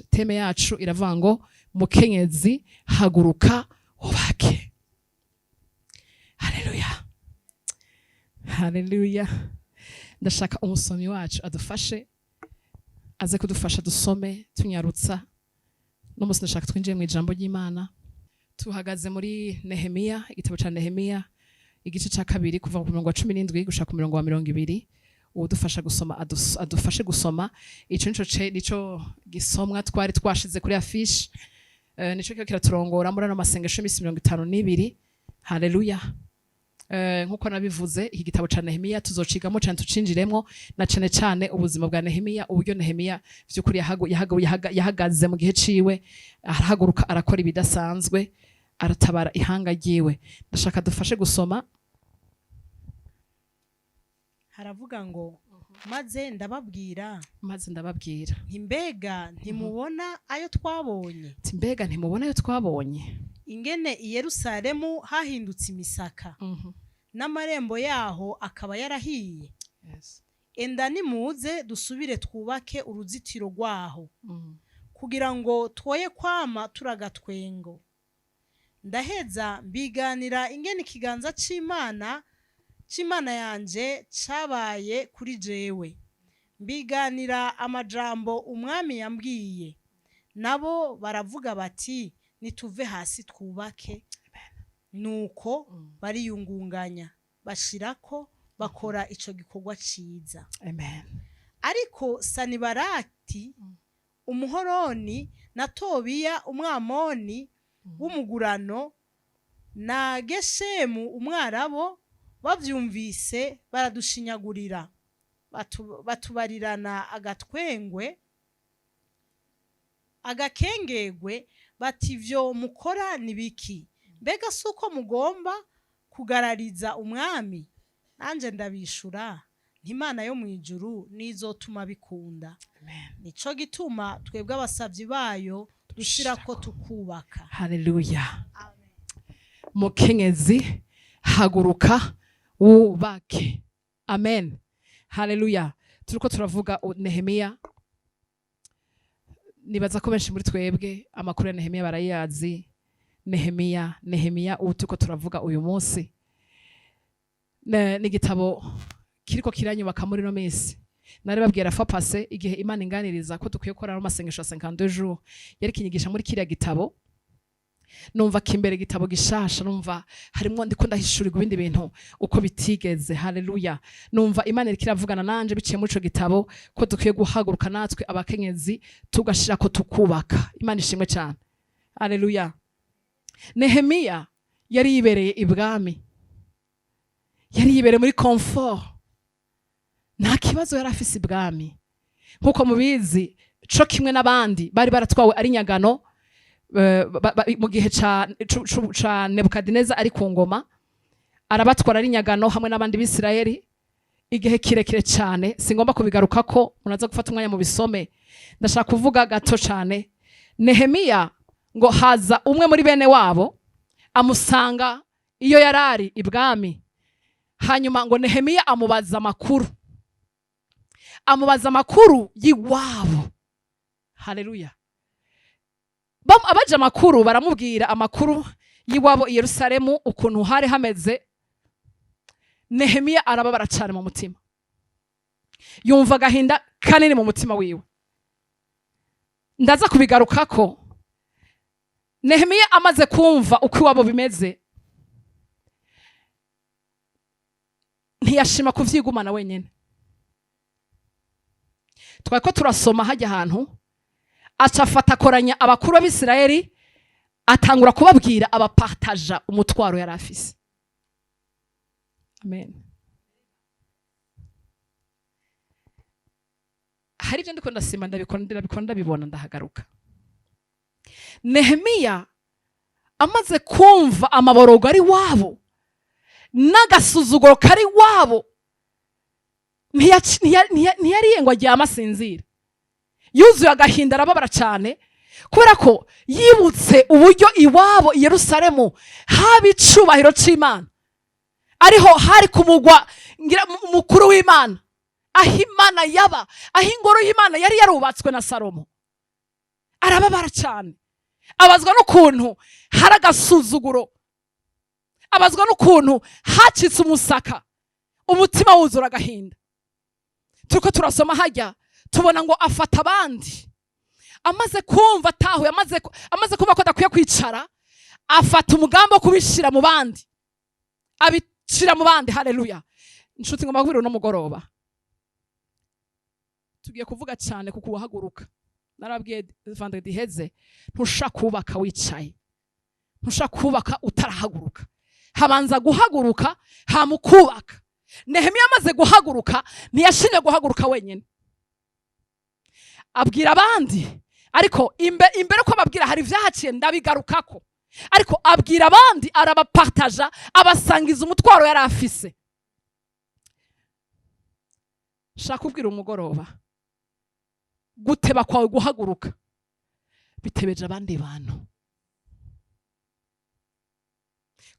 Thème yacu iravuga ngo mukenyezi haguruka wubake. Haleluya, haleluya. Ndashaka umusomyi wacu adufashe, aze kudufasha dusome tunyarutsa. N'umunsi ndashaka twinjiye mu ijambo ry'Imana. Tuhagaze muri Nehemiya, igitabo ca Nehemiya, igice ca kabiri, kuva ku murongo wa 17 gushika ku murongo wa 20. Uwudufasha gusoma adufashe gusoma. Ico nico nico gisomwa twari twashize kuri affiche. Nico kiriko kiraturongora muri ano masengesho y'imisi 52. Haleluya. Nkuko nabivuze, iki gitabo ca Nehemiya tuzocigamo cane, tucinjiremwo na cane cane ubuzima bwa Nehemiya, uburyo Nehemiya vy'ukuri yahagaze mu gihe ciwe, arahaguruka, arakora ibidasanzwe, aratabara ihanga ryiwe. Ndashaka dufashe gusoma. Haravuga ngo: "Maze ndababwira." Maze ndababwira. Nti: "Mbega ntimubona ayo twabonye?" Ati: "Mbega ntimubona ayo twabonye?" "Ingene i Yerusalemu hahindutse imisaka, n'amarembo yaho akaba yarahiye. Enda nimuze dusubire twubake uruzitiro rwaho, kugira ngo twoye kwama turagatwengo." Ndaheza mbiganira ingene ikiganza c'Imana yanje cabaye kuri jewe, mbiganira amajambo umwami yambwiye. Nabo baravuga bati: "Nituve hasi twubake." Nuko bariyungunganya, bashirako bakora ico gikorwa ciza. Amen. Ariko Sanibarati Umuhoroni na Tobiya Umwamoni w'umugurano na Geshemu Umwarabo bavyumvise, baradushinyagurira, batubarirana agatwengwe agakengegwe, bati: "Ivyo mukora ni biki? Mbega si uko mugomba kugarariza umwami?" Nanje ndabishura nti: "Imana yo mu ijuru nizotuma bikunda." Amen. Nico gituma twebwe abasavyi bayo dushirako tukubaka. Haleluya. Mukenyezi haguruka wubake. Amen, haleluya. Turiko turavuga Nehemiya. Nibaza ko benshi muri twebwe amakuru ya Nehemiya barayazi. Nehemiya ubu turiko turavuga uyu munsi ni igitabo kiriko kiranyubaka muri ino minsi. Nari babwira fois passée, igihe Imana inganiriza ko dukwiye gukora amasengesho ya 52 jours, yari kinyigisha muri kiriya gitabo. Numva kimbere igitabo gishasha, numva harimwo ndiko ndahishurirwa ibindi bintu uko bitigeze. Haleluya. Numva Imana iriko iravugana nanje biciye muri ico gitabo ko dukwiye guhaguruka natwe abakenyezi, tugashirako tukubaka. Imana ishimwe cyane. Haleluya. Nehemiya yari yibereye ibwami, yari yibereye muri confort, nta kibazo yari afise ibwami. Nk'uko mubizi, co kimwe n'abandi bari baratwawe ari nyagano mu gihe ca Nebukadineza ari ku ngoma, arabatwara ari nyagano hamwe n'abandi Bisirayeli igihe kirekire cyane. Singomba kubigarukako, munaza gufata umwanya mu bisome. Ndashaka kuvuga gato cyane. Nehemiya ngo haza umwe muri bene wabo, amusanga iyo yarari ibwami. Hanyuma ngo Nehemiya amubaza amakuru, amubaza amakuru y'iwabo. Haleluya. Abaje amakuru, baramubwira amakuru y'iwabo i Yerusalemu, ukuntu hari hameze. Nehemiya arababara cyane mu mutima, yumva agahinda kanini mu mutima wiwe. Ndaza kubigarukako. Nehemiya amaze kumva uko iwabo bimeze, ntiyashima kuvyigumana wenyine. Twari ko turasoma hajya ahantu, aca afata akoranya abakuru b'Abisirayeli, atangura kubabwira, abapartaja umutwaro yari afise. Amen. Hari ibyo ndiko ndasima, ndabikora, ndabikora, ndabibona, ndahagaruka. Nehemiya amaze kumva amaborogo ari wabo n'agasuzuguro kari wabo, ntiyariye ngo aryame asinzire. Yuzuye agahinda, arababara cyane, kubera ko yibutse uburyo iwabo i Yerusalemu haba icubahiro c'Imana, ariho hari ku mugwa ngira mukuru w'Imana, aho Imana yaba, aho ingoro y'Imana yari yarubatswe na Salomo. Arababara cyane, abazwa n'ukuntu hari agasuzuguro, abazwa n'ukuntu hacitse umusaka, umutima wuzura agahinda. Turiko turasoma hajya, tubona ngo afata abandi. Amaze kumva atahuye, amaze kumva ko adakwiye kwicara, afata umugambi wo kubishira mu bandi, abishira mu bandi. Haleluya! Inshuti, ngomba kubwira uno mugoroba, tugiye kuvuga cyane ku kuhaguruka. Narabwiye vendredi iheze, ntushaka kubaka wicaye, ntushaka kubaka utarahaguruka. Habanza guhaguruka, hama ukubaka. Nehemiya amaze guhaguruka, ntiyashimye guhaguruka wenyine, abwira abandi. Ariko imbere ko ababwira, hari ibyahaciye, ndabigarukako. Ariko abwira abandi, arabapartaja, abasangiza umutwaro yari afise. Shaka kubwira umugoroba, guteba kwawe guhaguruka bitebeje abandi bantu.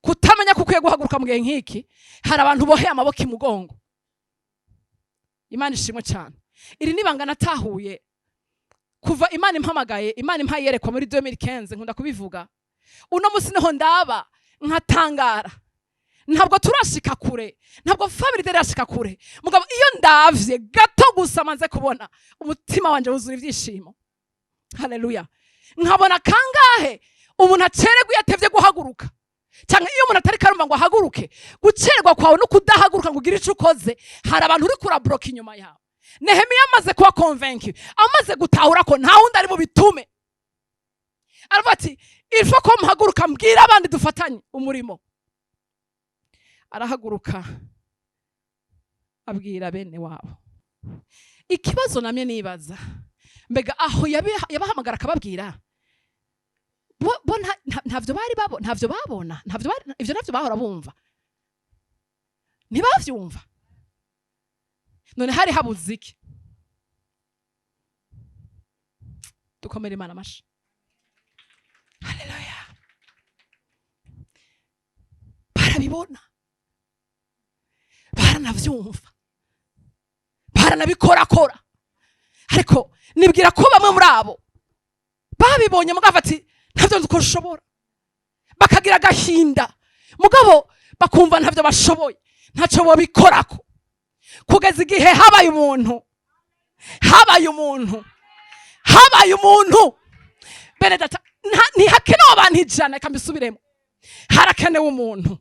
Kutamenya ko ukwiye guhaguruka mu gihe nk'iki, hari abantu boheye amaboko imugongo. Imana ishimwe cyane. Iri nibanga natahuye kuva Imana impamagaye, Imana impaye iyerekwa muri 2015. Nkunda kubivuga, uno munsi niho ndaba nkatangara. Ntabwo turashika kure, ntabwo family irashika kure. Mugabo iyo ndavye gato gusa maze kubona, umutima wanje wuzura ibyishimo. Haleluya! Nkabona kangahe umuntu acererwa iyo atevye guhaguruka, cyangwa iyo umuntu atari karumva ngo ahaguruke. Gucererwa kwawe no kudahaguruka ngo ugire ico ukoze, hari abantu uri kurabloka inyuma yawe. Nehemiya amaze kuba convaincu, amaze gutahura ko nta wundi ari bubitume, aravuga ati: "Il faut ko muhaguruka, mbwira abandi dufatanye umurimo." Arahaguruka, abwira bene wabo. Ikibazo namye nibaza, mbega aho yabahamagara akababwira, bo ntavyo bari babo, ntavyo babona, ntavyo bari, ivyo ntavyo bahora bumva, ntibavyumva? None hari habuze iki? Dukomere Imana amashi. Haleluya! Barabibona, baranavyumva, baranabikorakora. Ariko nibwira ko bamwe muri abo babibonye, mugabo ati: "Ntabyo nzi uko nshobora." Bakagira agahinda, mugabo bakumva ntabyo bashoboye, ntacyo bobikorako, kugeza igihe habaye umuntu, habaye umuntu, habaye umuntu. Bene data, ntihakenewe abantu 100. Reka mbisubiremo: harakenewe umuntu,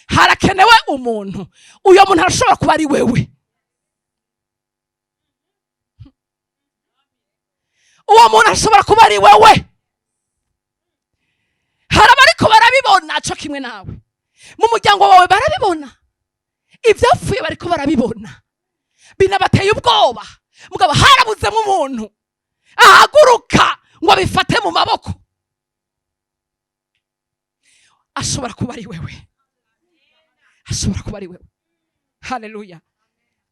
harakenewe umuntu. Uyo muntu arashobora kuba ari wewe. Uwo muntu ashobora kuba ari wewe. Hari abariko barabibona co kimwe nawe mu muryango wawe, barabibona ivyapfuye, bariko barabibona, binabateye ubwoba. Mugabo harabuzemo umuntu ahaguruka ngo abifate mu maboko. Ashobora kuba ari wewe, ashobora kuba ari wewe. Haleluya!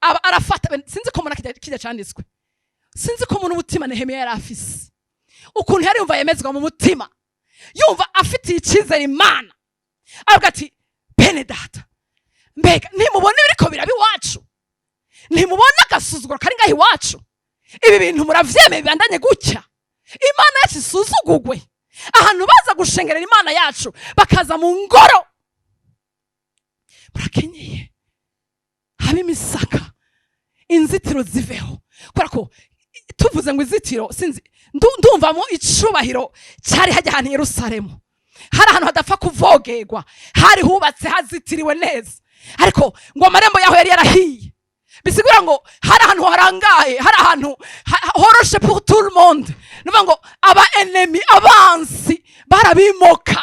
Aba arafata. Sinzi ko mbona kijya canditswe, sinzi ko umuntu umutima Nehemiya yari afise, ukuntu yari yumva yemezwa mu mutima, yumva afitiye icyizere Imana. Aravuga ati: "Bene data, mbega ntimubona ibiriko biraba iwacu? Ntimubona agasuzuguro kari ngaho iwacu? Ibi bintu muravyemeye bibandanye gutya? Imana yacu isuzugugwe? Ahantu baza gushengerera Imana yacu, bakaza mu ngoro, murakenyeye, habe imisaka, inzitiro ziveho." Kubera ko tuvuze ngo inzitiro, sinzi, ndumvamo icubahiro cyari hajya ahantu i Yerusalemu. Hari ahantu hadapfa kuvogerwa, hari hubatse, hazitiriwe neza. Ariko ngo amarembo yaho yari yarahiye, bisigura ngo hari ahantu harangaye, hari ahantu horoshe pour tout le monde. Nuvuga ngo aba enemy, abansi barabimoka,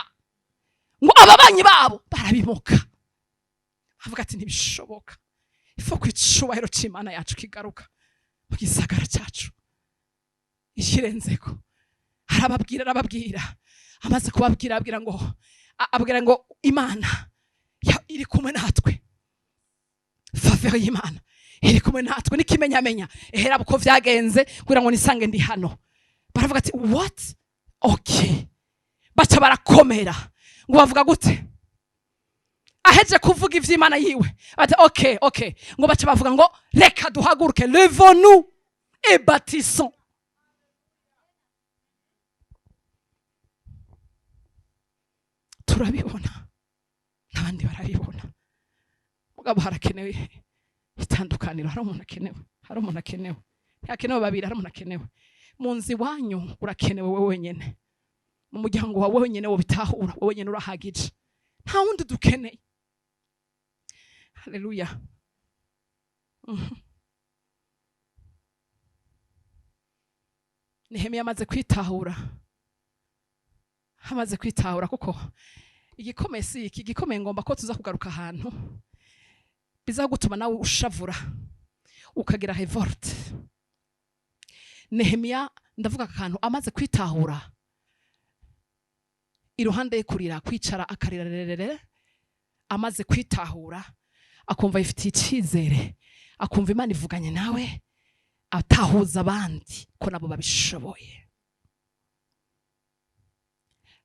ngo ababanyi babo barabimoka. Avuga ati: "Ntibishoboka, ifo ku icubahiro c'Imana yacu kigaruka mu gisagara cyacu." Ikirenzeko, arababwira, arababwira. Amaze kubabwira, abwira ngo abwira ngo Imana iri kumwe natwe, faveur y'Imana iri kumwe natwe, n'ikimenyamenya ehera uko vyagenze kugira ngo nisange ndi hano. Baravuga ati: "What? Okay." Baca barakomera. Ngo bavuga gute? Aheje kuvuga ivy'Imana yiwe, bati: Okay." Ngo baca bavuga ngo: "Reka duhaguruke, levons-nous et bâtissons." Turabibona, n'abandi barabibona, mugabo harakenewe itandukaniro. Hari umuntu akenewe, hari umuntu akenewe. Ntihakenewe babiri, hari umuntu akenewe. Mu nzu iwanyu urakenewe wowe wenyene, mu muryango wawe wenyene wobitahura, wowe wenyene urahagije, nta wundi dukeneye. Haleluya. Nehemiya amaze kwitahura, amaze kwitahura, kuko igikomeye si iki. Igikomeye, ngomba ko tuza kugaruka ahantu bizagutuma nawe ushavura, ukagira révolte. Nehemiya, ndavuga aka kantu, amaze kwitahura, iruhande ye kurira, kwicara akarira rerere, amaze kwitahura, akumva yifitiye icyizere, akumva Imana ivuganye nawe, atahuza abandi ko nabo babishoboye.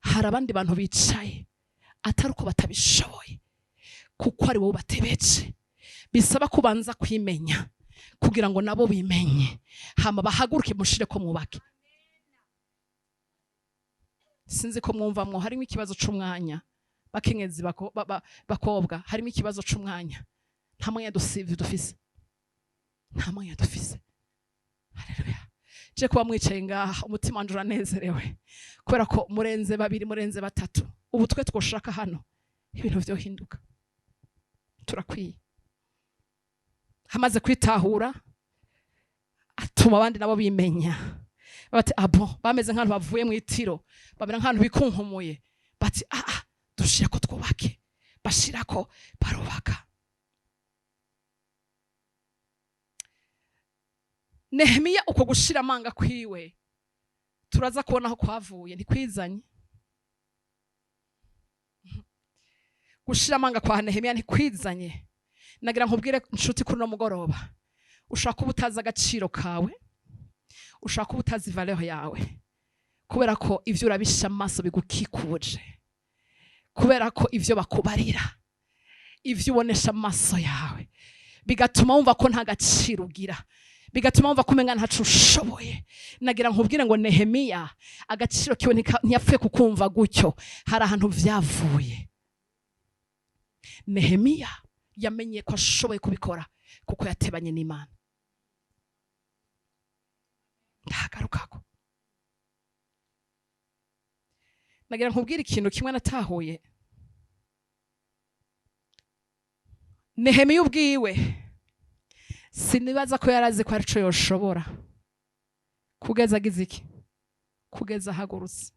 Hari abandi bantu bicaye atari uko batabishoboye, kuko ari wowe batebeje. Bisaba kubanza kwimenya kugira ngo nabo bimenye, hama bahaguruke, mushire ko mwubake. Sinzi ko mwumvamwo harimo ikibazo c'umwanya. Bakenyezi, bakobwa, harimo ikibazo c'umwanya. Nta mwanya dufise, nta mwanya dufise. Haleluya. Je kuba mwicaye ngaha, umutima wanje uranezerewe kubera ko murenze babiri, murenze batatu. Ubu twe twoshaka hano ibintu vyohinduka, turakwiye. Hamaze kwitahura, atuma abandi nabo bimenya. Bati abo bameze nk'abantu bavuye mu itiro, bamera nk'abantu bikunkumuye, bati: "Ah ah, dushira ko twubake." Bashirako, barubaka. Nehemiya uko gushira amanga kwiwe, turaza kubona aho kwavuye. Ntikwizanye. Gushira amanga kwa Nehemiya ntikwizanye. Nagira nkubwire, nshuti, kuri uno mugoroba, ushaka kuba utazi agaciro kawe, ushaka kuba utazi valeur yawe, kubera ko ivyo urabisha amaso bigukikuje, kubera ko ivyo bakubarira, ivyo ubonesha amaso yawe, bigatuma wumva ko nta gaciro ugira, bigatuma wumva ko umenga ntaco ushoboye. Nagira nkubwire ngo Nehemiya agaciro kiwe ntiyapfuye kukumva gutyo, hari ahantu vyavuye. Nehemiya yamenye ko ashoboye kubikora kuko yatebanye n'Imana. Ndahagarukako. Nagira nkubwire ikintu kimwe natahuye. Nehemiya ubwiwe sinibaza ko yarazi ko arico yoshobora, kugeza agize iki? Kugeza ahagurutse.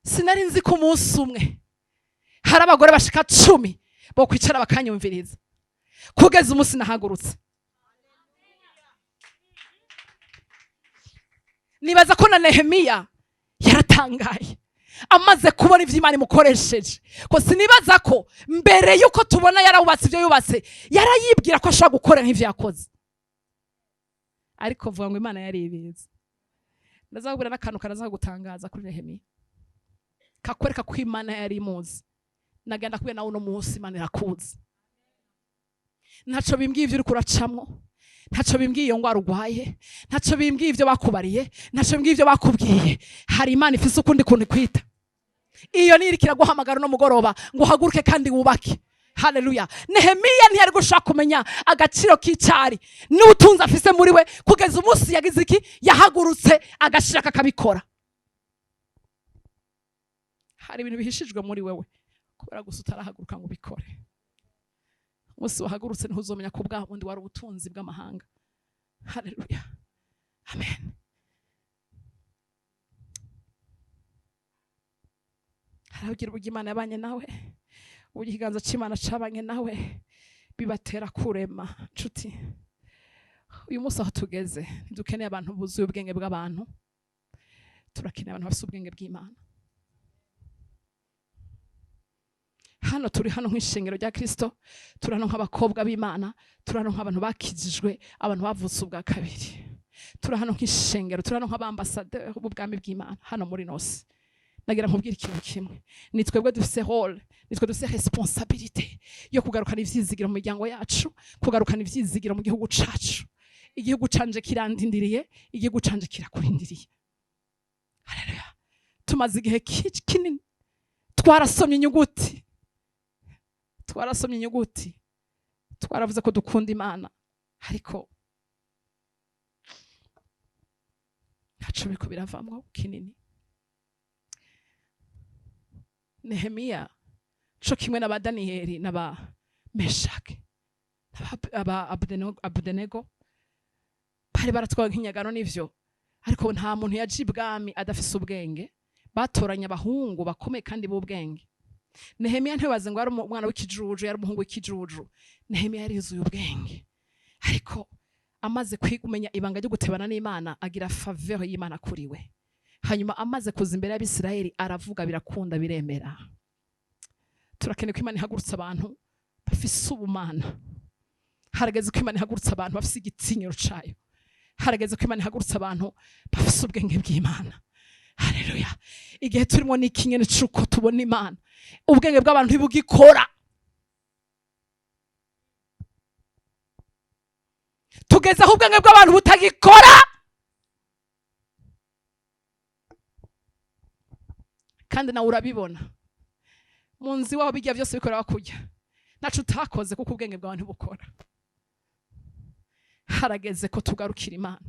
Sinari nzi ko umunsi umwe hari abagore bashika 10 bo kwicara bakanyumviriza, kugeza umunsi nahagurutse. Nibaza ko na Nehemiya yaratangaye amaze kubona ivyo Imana imukoresheje, ko sinibaza ko mbere yuko tubona yarawubatse ivyo yubatse, yarayibwira ko ashobora gukora nk'ivyo yakoze. Ariko vuga ngo Imana yari ibizi. Ndazakubwira n'akantu karaza gutangaza kuri Nehemiya, kakwereka ko Imana yari imuzi. Nagenda kubwira nawe uno munsi, Imana irakuzi. Ntaco bimbwiye ivyo uriko uracamwo, ntaco bimbwiye iyo ngwara urwaye, ntaco bimbwiye ivyo bakubariye, ntaco bimbwiye ivyo bakubwiye. Hari Imana ifise ukundi kuntu ikwita. Iyo niyo iriko iraguhamagara uno mugoroba ngo uhaguruke kandi wubake. Haleluya. Nehemiya ntiyari gushaka kumenya agaciro k'icari n'ubutunzi afise muri we, kugeza umunsi yagize iki? Yahagurutse, agashirako, akabikora. Hari ibintu bihishijwe muri wewe kubera gusa utarahaguruka ngo ubikore. Umunsi wahagurutse ntuzomenya ko bwa bundi wari ubutunzi bw'amahanga. Haleluya, amen. Haragira uburyo Imana yabanye nawe, uburyo ikiganza c'Imana cabanye nawe, bibatera kurema. Nshuti, uyu munsi aho tugeze ntidukeneye abantu buzuye ubwenge bw'abantu, turakeneye abantu bafise ubwenge bw'Imana. Hano turi hano nk'ishengero rya Kristo, turi hano nk'abakobwa b'Imana, turi hano nk'abantu bakijijwe, abantu bavutse ubwa kabiri. Turi hano nk'ishengero, turi hano nk'abambasaderi b'ubwami bw'Imana hano muri nosi. Nagira nkubwire ikintu kimwe: ni twebwe dufise rôle, ni twe dufise responsabilité yo kugarukana ivyizigiro mu miryango yacu, kugarukana ivyizigiro mu gihugu cacu. Igihugu canje kirandindiriye, igihugu canje kirakurindiriye. Haleluya. Tumaze igihe kinini twarasomye inyuguti, twarasomye inyuguti, twaravuze ko dukunda Imana, ariko ntaco biriko biravamwo kinini. Nehemiya co kimwe n'aba Daniyeli n'aba Meshake n'aba Abudenego bari baratwawe nk'inyagano, n'ivyo, ariko nta muntu yaje ibwami adafise ubwenge. Batoranya abahungu bakomeye kandi b'ubwenge. Nehemiya ntibaze ngo yari umwana w'ikijuju, yari umuhungu w'ikijuju. Nehemiya yari yuzuye ubwenge, ariko amaze kwiga umenya ibanga ryo gutebana n'Imana, agira faveur y'Imana kuri we. Hanyuma amaze kuza imbere y'Abisirayeli aravuga, birakunda, biremera. Turakeneye ko Imana ihagurutsa abantu bafise ubumana. Harageze ko Imana ihagurutsa abantu bafise igitinyiro cayo. Harageze ko Imana ihagurutsa abantu bafise ubwenge bw'Imana. Haleluya! Igihe turimo ni ikinyene c'uko tubona Imana, ubwenge bw'abantu ntibugikora. Tugeze aho ubwenge bw'abantu butagikora, kandi nawe urabibona mu nzu iwawe, bijya byose bikorera kurya, ntaco utakoze kuko ubwenge bwawe ntibukora. Harageze ko tugarukira Imana.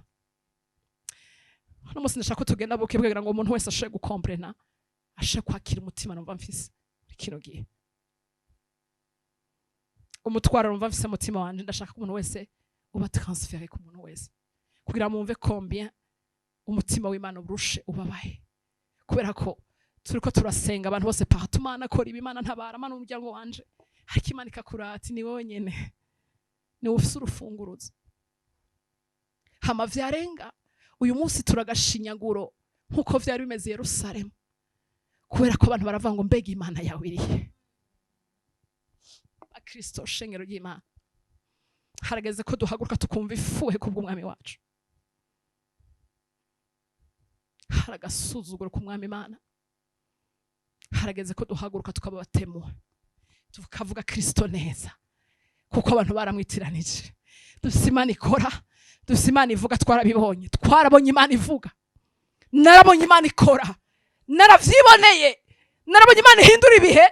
Uno munsi ndashaka ko tugenda buke kugira ngo umuntu wese ashobore gukomprena, ashobore kwakira umutima numva mfise muri kino gihe, umutwaro numva mfise umutima wanje. Ndashaka ko umuntu wese uba transféré ku muntu wese, kugira ngo mwumve combien umutima w'Imana uburushe, ubabaye, kubera ko turiko turasenga abantu bose partout: Imana kora ibi, Imana ntabara, Imana umuryango wanje. Ariko Imana ikakurata, ni wowe nyene, ni wowe ufise urufunguruzo. Hama vyarenga uyu munsi turagashinyaguro nkuko vyari bimeze i Yerusalemu, kubera ko abantu baravuga ngo: "Mbega Imana yawe irihe?" Akristo, shengero ry'Imana, harageze ko duhaguruka tukumva ifuhe kubw'umwami wacu. Hari agasuzuguro k'umwami Imana. Harageze ko duhaguruka tukaba batemuwe, tukavuga Kristo neza, kuko abantu baramwitiranije. Dufise Imana ikora, dufise Imana ivuga. Twarabibonye, twarabonye Imana ivuga, narabonye Imana ikora, naravyiboneye. Narabonye Imana ihindura ibihe,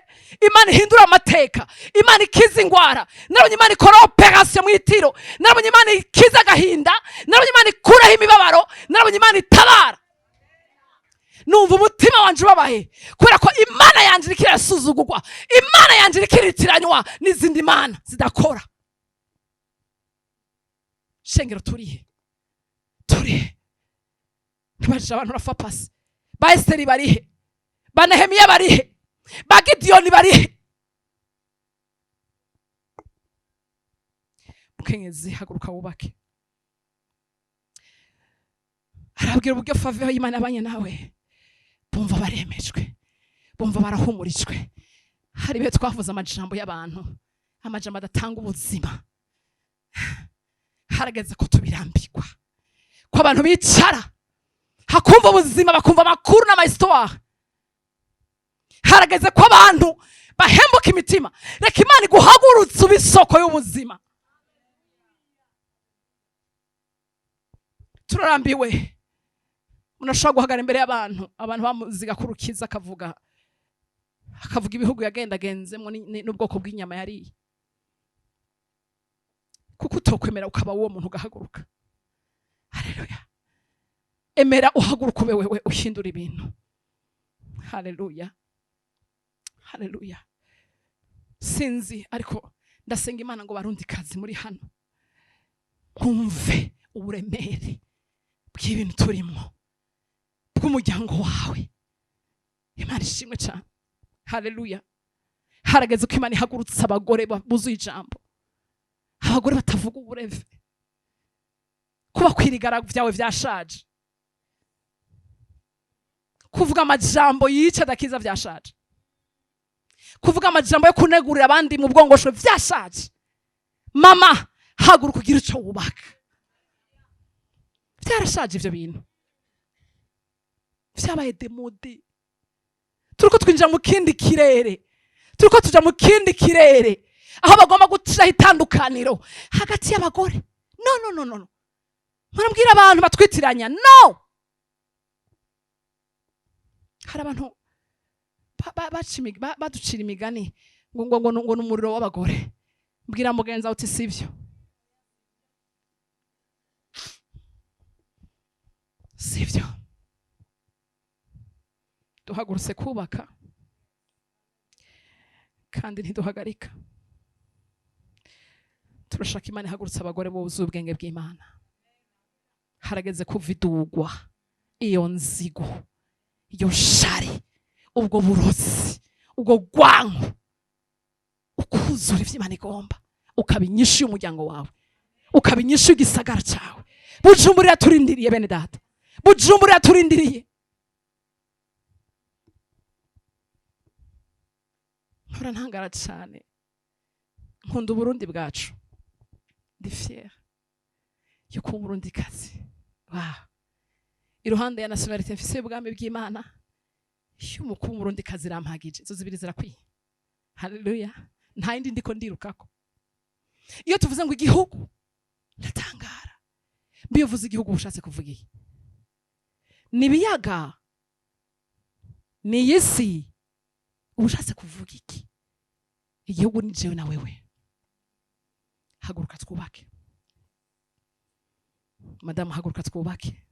Imana ihindura amateka, Imana ikiza ingwara. Narabonye Imana ikora opération mu itiro. Narabonye Imana ikiza agahinda. Narabonye Imana ikuraho imibabaro. Narabonye Imana itabara. Numva umutima wanje ubabaye kubera ko Imana yanje iriko irasuzugurwa, Imana yanje iriko iritiranywa n'izindi mana zidakora. Shengero, turihe? Turihe? Ntibajije abantu rafa pasi. Ba Esiteri barihe? Ba Nehemiya barihe? Ba Gidiyoni barihe? Mukenyezi, haguruka wubake. Arabwira uburyo faveur y'Imana abanye nawe. Bumva baremejwe, bumva barahumurijwe. Hari ibihe twavuze amajambo y'abantu, amajambo adatanga ubuzima. Harageze ko tubirambirwa, ko abantu bicara hakumva ubuzima, bakumva amakuru n'amahistoire. Harageze ko abantu bahembuka imitima. Reka Imana iguhagurutse uba isoko y'ubuzima. Turarambiwe. Umuntu ashobora guhagarara imbere y'abantu, abantu bamuziga ko urukiza, akavuga ibihugu yagendagenzemo n'ubwoko bw'inyama yariye. Kuko utokwemera ukaba uwo muntu ugahaguruka? Haleluya! Emera uhaguruka ube wewe, uhindura ibintu. Haleluya, haleluya! Sinzi, ariko ndasenga Imana ngo barundi kazi muri hano mwumve uburemere bw'ibintu turimo, bw'umuryango wawe. Imana ishimwe cyane. Haleluya! Harageze ko Imana ihagurutse abagore buzuye ijambo, abagore batavuga ubureve. Kuba kwirigara byawe byashaje, kuvuga amajambo yica adakiza byashaje, kuvuga amajambo yo kunegurira abandi mu bwongoshwe byashaje. Mama, haguruka ugira icyo wubaka. Byarashaje ibyo bintu, byabaye démodé. Turiko twinjira mu kindi kirere, turiko tuja mu kindi kirere aho bagomba guciraho itandukaniro hagati y'abagore. No, no, no, no, no. Murambwira abantu batwitiranya. No. Hari abantu baducira imigani ngo ni umuriro w'abagore. Mbwira mugenzi wawe uti sivyo, sivyo. Duhagurutse kubaka kandi ntiduhagarika. Turashaka Imana ihagurutse abagore buzuye ubwenge bw'Imana. Harageze kuvidugwa iyo nzigo, iyo shari, ubwo burozi, ubwo gwanko, ukuzura ivyo Imana igomba, ukaba inyishu y'umuryango wawe, ukaba inyishu y'igisagara cawe. Bujumbura iraturindiriye bene data, Bujumbura iraturindiriye. Mpora ntangara cane, nkunda Uburundi bwacu, ndi fier yo kuba Umurundikazi. Wow. Iruhande ya nationalité mfise y'ubwami bw'Imana, y'umukuba Umurundikazi irampagije, izo zibiri zirakwiye. Haleluya. Nta yindi ndiko ndirukako. Iyo tuvuze ngo igihugu, ndatangara. Mbi uvuze igihugu ushatse kuvuga iki? Ni ibiyaga, ni iyisi, ushatse kuvuga iki? Igihugu ni jewe na wewe. Haguruka twubake. Madamu, haguruka twubake.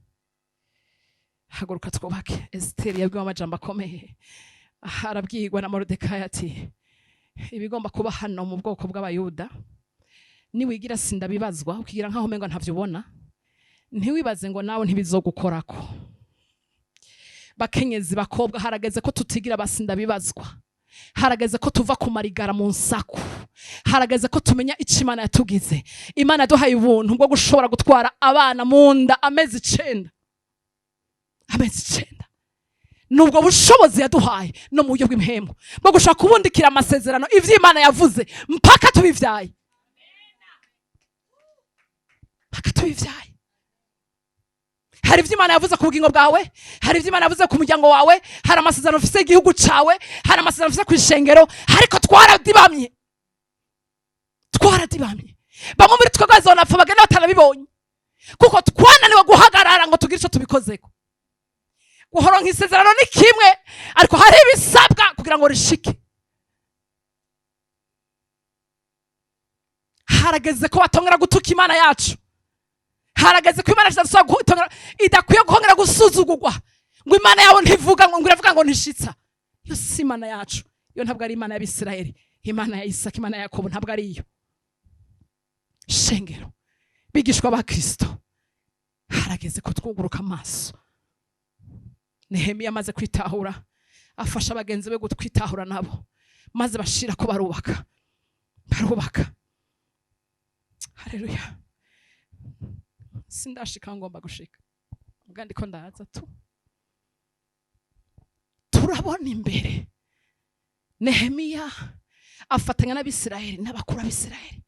Haguruka twubake. Esiteri yabwiwe amajambo akomeye, arabwirwa na Moridekayi ati ibigomba kuba hano mu bwoko bw'Abayuda, niwigira sindabibazwa, ukigira nkaho umengo ntavyo ubona, ntiwibaze ngo nawe ntibizogukorako. Bakenyezi, bakobwa, harageze ko tutigira basindabibazwa. Harageze ko tuva ku marigara mu nsaku. Harageze ko tumenya ico Imana yatugize. Imana yaduhaye ubuntu bwo gushobora gutwara abana mu nda amezi 9. Amezi 9. Nubwo bushobozi yaduhaye no mu buryo bw'impemu bwo gushaka kubundikira amasezerano, ivyo Imana yavuze mpaka tubivyaye, mpaka tubivyaye. Hari ivyo Imana yavuze ku bugingo bwawe, hari ivyo Imana yavuze ku muryango wawe, hari amasezerano ufise igihugu cawe, hari amasezerano ufise kw'ishengero, ariko twaradibamye, twaradibamye. Bamwe muri twebwe bazonapfa bagenda batarabibonye, kuko twananiwe guhagarara ngo tugire ico tubikozeko. Guhoronka isezerano ni kimwe, ariko hari ibisabwa kugira ngo rishike. Harageze ko batongera gutuka Imana yacu. Harageze ko Imana idakwiye kongera gusuzugurwa, ngo Imana yawe ntivuga, ngo iravuga ngo ntishitsa. Iyo si Imana yacu, iyo ntabwo ari Imana y'Abisirayeli, Imana ya Isaka, Imana ya Yakobo, ntabwo ari iyo. Shengero bigishwa ba Kristo, harageze ko twuguruka amaso. Nehemiya amaze kwitahura, afasha bagenzi be kwitahura nabo, maze bashira ko barubaka, barubaka. Haleluya. Sindashika ngomba gushika, ubwo ndiko ndaza tu. Turabona imbere Nehemiya afatanya n'Abisirayeli n'abakuru b'Abisirayeli,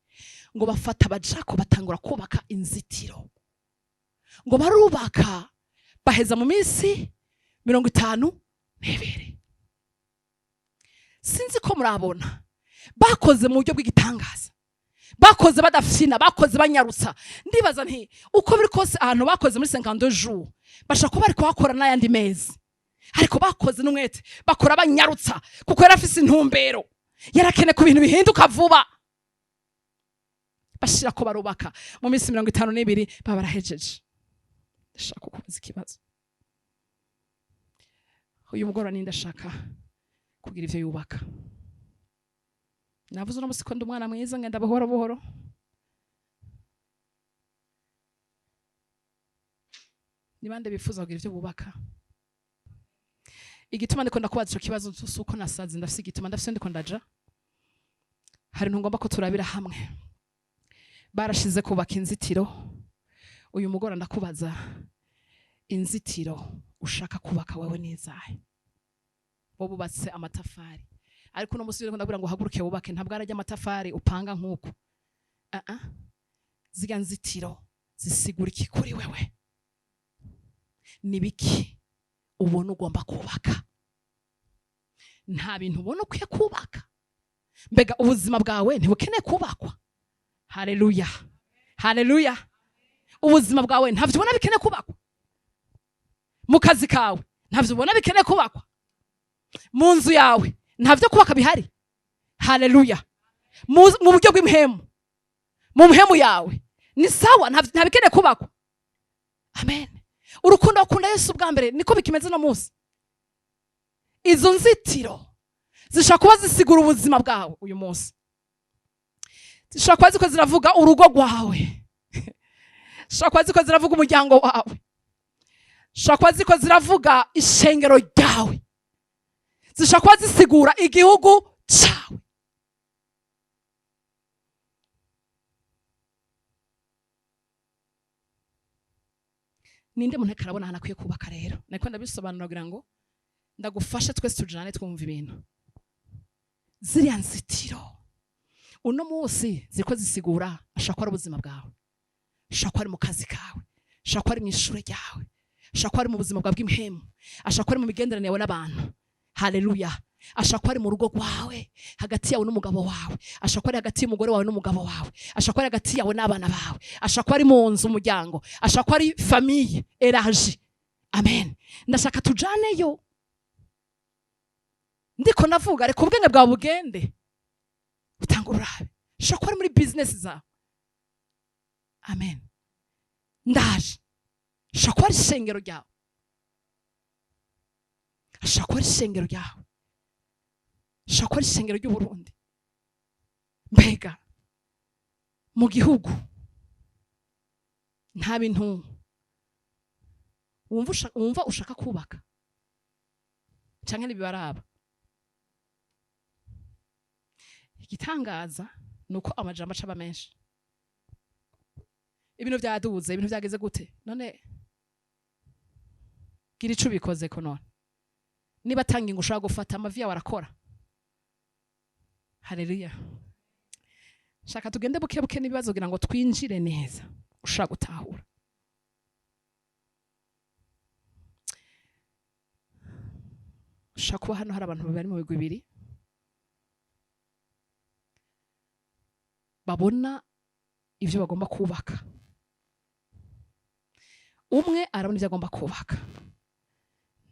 ngo bafata abajako batangura kubaka inzitiro, ngo barubaka baheza mu minsi 52. Sinzi ko murabona bakoze mu buryo bw'igitangaza, bakoze badafyina, bakoze banyarutsa. Ndibaza nti uko biri kose ahantu bakoze muri 52 jours bashobora kuba bari kuhakora n'ayandi mezi, ariko bakoze n'umwete, bakora banyarutsa, kuko yari afise intumbero, yarakeneye ku bintu bihinduka vuba. Bashira ko barubaka mu minsi 52 baba barahejeje. Ndashaka kukubaza ikibazo uyu mugoroba, ninde ashaka kugira ivyo yubaka? Navuze uno musi ko ndi umwana mwiza, ngenda buhoro buhoro. Ni bande bifuza kugira ivyo bubaka? Igituma ndiko ndakubaza ico kibazo si uko nasaze, ndafise igituma, ndafise ndiko ndaja. Hari ntugomba ko turabira hamwe. Barashize kubaka inzitiro. Uyu mugoroba ndakubaza, inzitiro ushaka kubaka wewe nizahe? Bo bubatse amatafari, ariko uno musi ndabwira ngo uhaguruke wubake, ntabwo arajya amatafari upanga nkuko. Zirya nzitiro zisigura iki kuri wewe? Ni biki ubona ugomba kubaka? Nta bintu ubona ukwiye kubaka? Mbega ubuzima bwawe ntibukeneye kubakwa? Haleluya, haleluya. Ubuzima bwawe ntavyo ubona bikeneye kubakwa? Mu kazi kawe ntavyo ubona bikeneye kubakwa? Mu nzu yawe nta vyo kubaka bihari? Haleluya! Mu buryo bw'impemu, mu mpemu yawe ni sawa, nta bikeneye kubakwa. Amen. Urukundo wakunda Yesu bwa mbere niko bikimeze no munsi? Izo nzitiro zishobora kuba zisigura ubuzima bwawe uyu munsi, zishobora kuba ziko ziravuga urugo rwawe, zishobora kuba ziko ziravuga umuryango wawe, zishobora kuba ziko ziravuga ishengero ryawe, zishobora kuba zisigura igihugu cyawe. Ninde muntu ariko arabona ahantu akwiye kubaka? Rero niko ndabisobanura kugira ngo ndagufashe, twese tujane twumva ibintu. Ziriya nzitiro uno munsi ziriko zisigura, ashobora kuba ari ubuzima bwawe, ashobora kuba ari mu kazi kawe, ashobora kuba ari mu ishuri ryawe, ashobora kuba ari mu buzima bwawe bw'impemu, ashobora kuba ari mu migenderanire yawe n'abantu. Haleluya! Ashobora kuba ari mu rugo rwawe, hagati yawe n'umugabo wawe, ashobora kuba ari hagati y'umugore wawe n'umugabo wawe, ashobora kuba ari hagati yawe n'abana bawe, ashobora kuba ari mu nzu, umuryango, ashobora kuba ari famille élargie. Amen. Ndashaka tujaneyo. Ndiko navuga, reka ubwenge bwawe bugende utanga urabe. Ashobora kuba ari muri business zawe. Amen. Ndaje. Ashobora kuba ari ishengero ryawe, ashobora kuba ari ishengero ryawe, ashobora kuba ari ishengero ry'Uburundi. Mbega mu gihugu nta bintu wumva ushaka kubaka canke ntibibaraba? Igitangaza ni uko amajambo acaba menshi: ibintu byaduze, ibintu byageze gute. None gira ico ubikozeko. None niba atanga ingo ushobora gufata, amavi yawe arakora. Haleluya! Shaka tugende buke buke n'ibibazo kugira ngo twinjire neza, ushaka gutahura. Ushaka kuba hano hari abantu bari mu bigwi bibiri babona ibyo bagomba kubaka. Umwe arabona ibyo agomba kubaka.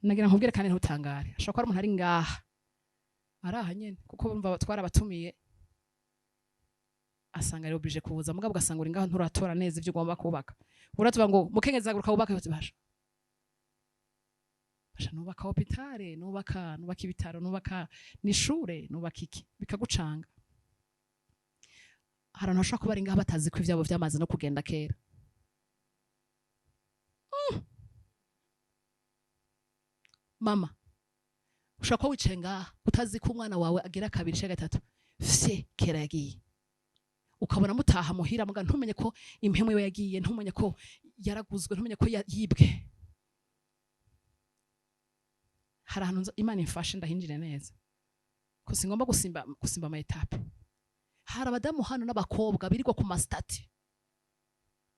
Nagira nkubwire kandi ntutangare, ashobora kuba ari umuntu ari ngaha, ari aha nyene, kuko bumva twarabatumiye, asanga ari obligé kuza. Mugabo ugasanga uri ngaho, nturatora neza ibyo ugomba kubaka. Uratuvuga ngo mukenyezi haguruka wubake, bati basha basha, nubaka hôpital, nubaka ibitaro, nubaka n'ishure, nubaka iki, bikagucanga. Hari abantu bashobora kuba bari ngaha batazi ko ivyabo vyamaze no kugenda kera. Mama, ushobora kuba wicaye ngaha utazi ko umwana wawe agira kabiri canke gatatu fye kera yagiye, ukabona mutaha muhira, muga ntumenye ko impemu iwe yagiye, ntumenye ko yaraguzwe, ntumenye ko yibwe. Hari ahantu Imana imfashe ndahinjire neza, ko singomba gusimba ama étapes. Hari abadamu hano n'abakobwa birirwa ku ma statuts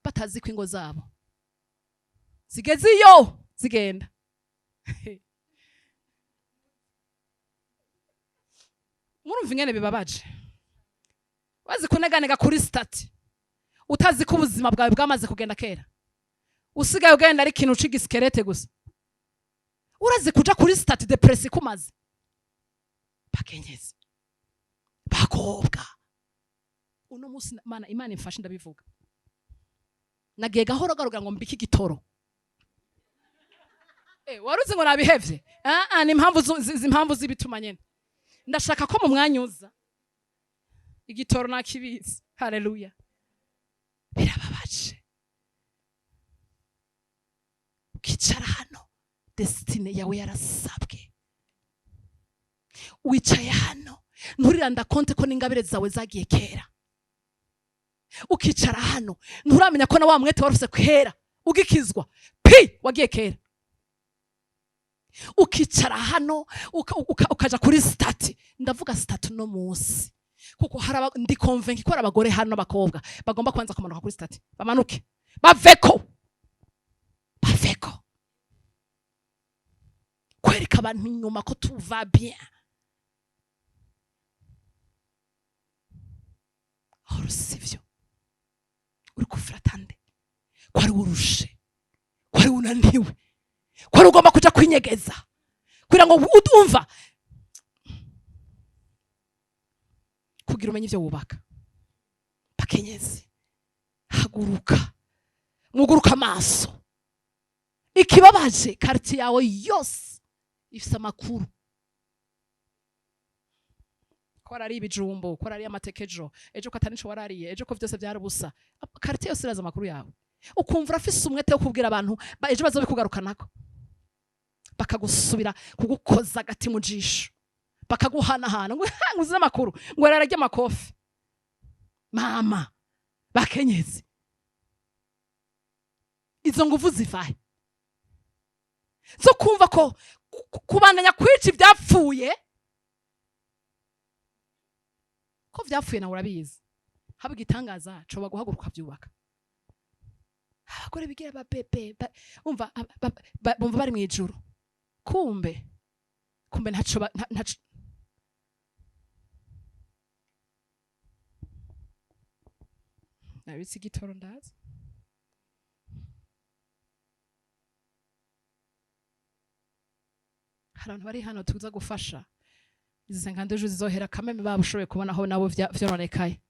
batazi ko ingo zabo zigeze iyo zigenda. Murumva ingene bibabaje, wazi kuneganega kuri statut utazi ko ubuzima bwawe bwamaze kugenda kera, usigaye ugenda ari ikintu c'igisquelette gusa. Urazi kuja kuri statut dépression ikumaze? Bakenyezi, bakobwa, uno munsi mana Imana imfashe ndabivuga. Nagiye gahoro gahoro kugira ngo mbike igitoro. Waruzi ngo nabihevye? Ah ah, ni impamvu impamvu z'ibituma nyene ndashaka ko mu mwanya uza igitoro nakibizi. Haleluya! Birababaje ukicara hano, destinée yawe yarasabwe. Wicaye hano nturiranda compte ko n'ingabire zawe zagiye kera. Ukicara hano nturamenya ko na wa mwete wari ufise kera ugikizwa pi wagiye kera. Ukicara hano ukaja kuri statut. Ndavuga statut no munsi kuko hari ndi convaincu ko hari abagore hano n'abakobwa bagomba kubanza kumanuka kuri statut, bamanuke, baveko, baveko, kwereka abantu inyuma ko tout va bien. Aho sivyo, uri kufuratande ko ari urushe, ko ari unaniwe, ko ari ugomba kuja kwinyegeza kugira ngo udumva. Kugira umenye ivyo wubaka. Bakenyezi, haguruka, muguruka amaso. Ikibabaje, quartier yawe yose ifise amakuru ko warariye ibijumbu, ko warariye amateke ejo, ejo ko atari nico warariye, ejo ko vyose vyari ubusa. Quartier yose irazi amakuru yawe. Ukumva urafise umwete wo kubwira abantu ejo bazobikugarukanako, bakagusubira kugukoza agati mu jisho, bakaguhanahana ngo uzi amakuru, ngo ararya amakofi. Mama, bakenyezi, izo nguvu zivahe zo kumva ko kubandanya kwica ivyapfuye, ko vyapfuye nawe urabizi? Haba igitangaza coba guhaguruka ukavyubaka. Abagore bigira ba bébé, umva, bumva bari mw'ijuru, kumbe kumbe ntaco ntaco. Nabitse igitoro, ndazi. Hari abantu bari hano tuza gufasha. Izi senkande ejo zizohera kameme, baba ushoboye kubona aho nabo vyononekaye.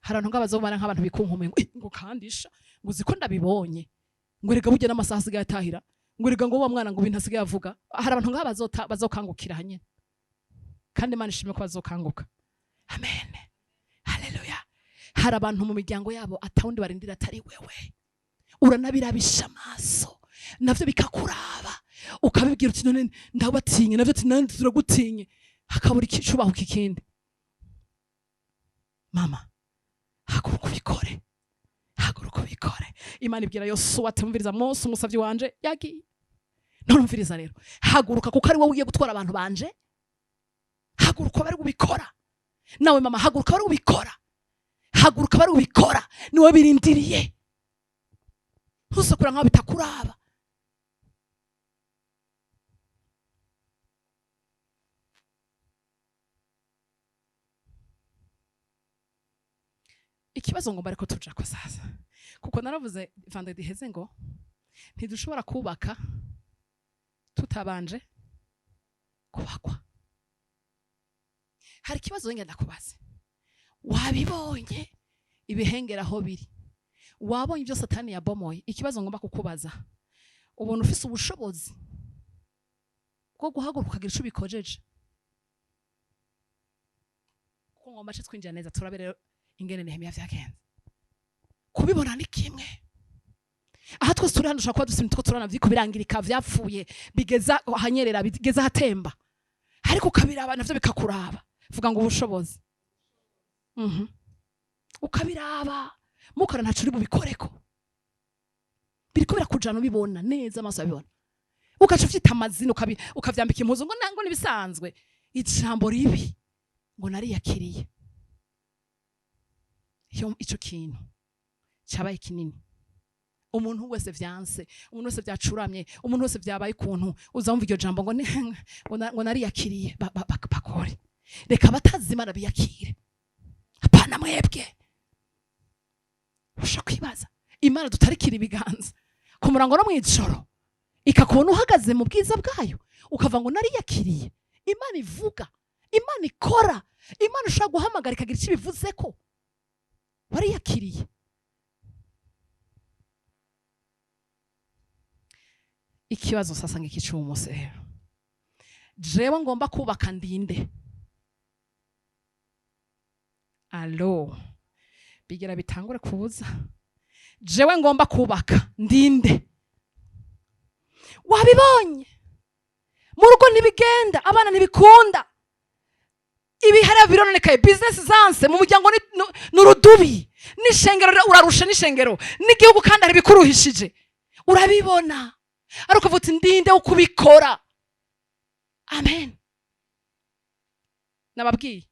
Hari abantu ngabo bazobana nk'abantu bikunkumeye ngo: "Eh, ngo kandisha, ngo uzi ko ndabibonye, ngo erega burya n'amasaha asigaye atahira, ngo erega ngo wa mwana ngo ibintu asigaye avuga." Hari abantu ngabo bazokangukira hanyene, kandi Imana ishimwe ko bazokanguka. Amen, haleluya. Hari abantu mu miryango yabo atawundi barindira atari wewe. Uranabirabisha amaso, navyo bikakuraba, ukabibwira uti: "None ndabatinye." Navyo ati: "Nande turagutinye." Hakabura ikicubahuka ikindi. Mama, haguruka ubikore, haguruka ubikore. Imana ibwira Yosuwa ati: "Umviriza, Mose umusavyi wanje yagiye, none umviriza rero, haguruka, kuko ari wowe ugiye gutwara abantu banje. Haguruka bari ubikora." Nawe mama, haguruka bari ubikora, haguruka bari ubikora, niwe birindiriye. Ntusakura nkaho bitakuraba. Ikibazo ngomba ariko tuja ko sasa, kuko naravuze vendredi iheze ngo ntidushobora kubaka tutabanje kubakwa. Hari ikibazo ngenda kubaza: wabibonye ibihengera aho biri, wabonye ibyo Satani yabomoye. Ikibazo ngomba kukubaza: ubona ufise ubushobozi bwo guhaguruka ukagira ico ubikojeje? Kuko ngomba ce twinjira neza, turabe rero ingene Nehemiya vyagenze. Kubibona ni kimwe. Aha twese turi hano dushobora kuba dufise imitwe, turabona vyiko birangirika, vyapfuye, bigeza ahanyerera, bigeza ahatemba, ariko ukabiraba navyo bikakuraba. Vuga ngo ubushobozi. Ukabiraba mukora, ntaco uri bubikoreko, biriko birakujana, ubibona neza, amaso abibona, ugaca uvyita amazina, ukavyambika impuzu ngo nango nibisanzwe. Ijambo ribi ngo nariyakiriye. Iyo ico kintu cabaye kinini, umuntu wese vyanse, umuntu wese vyacuramye, umuntu wese vyabaye ukuntu, uza wumva iryo jambo ngo ngo nariyakiriye. Bakore, reka abatazimana biyakire, hapana mwebwe. Usha kwibaza Imana dutarikira ibiganza ku murango no mw'ijoro, ikakubona uhagaze mu bwiza bwayo, ukava ngo nariyakiriye. Imana ivuga, Imana ikora, Imana ushobora guhamagara ikagira icyo ibivuze ko wariyakiriye. Ikibazo sasa ngiki cy'uwo rero: jewe ngomba kubaka, ndinde? Alo, bigera bitangure kuza. Jewe ngomba kubaka, ndinde? Wabibonye mu rugo ntibigenda, abana ntibikunda, ibihara birononekaye, business zanse, mu muryango ni urudubi, n'ishengero urarusha, n'ishengero n'igihugu, kandi hari ibikuruhishije, urabibona, ariko uvuga uti: "Ndinde wo kubikora?" Amen. Nababwiye,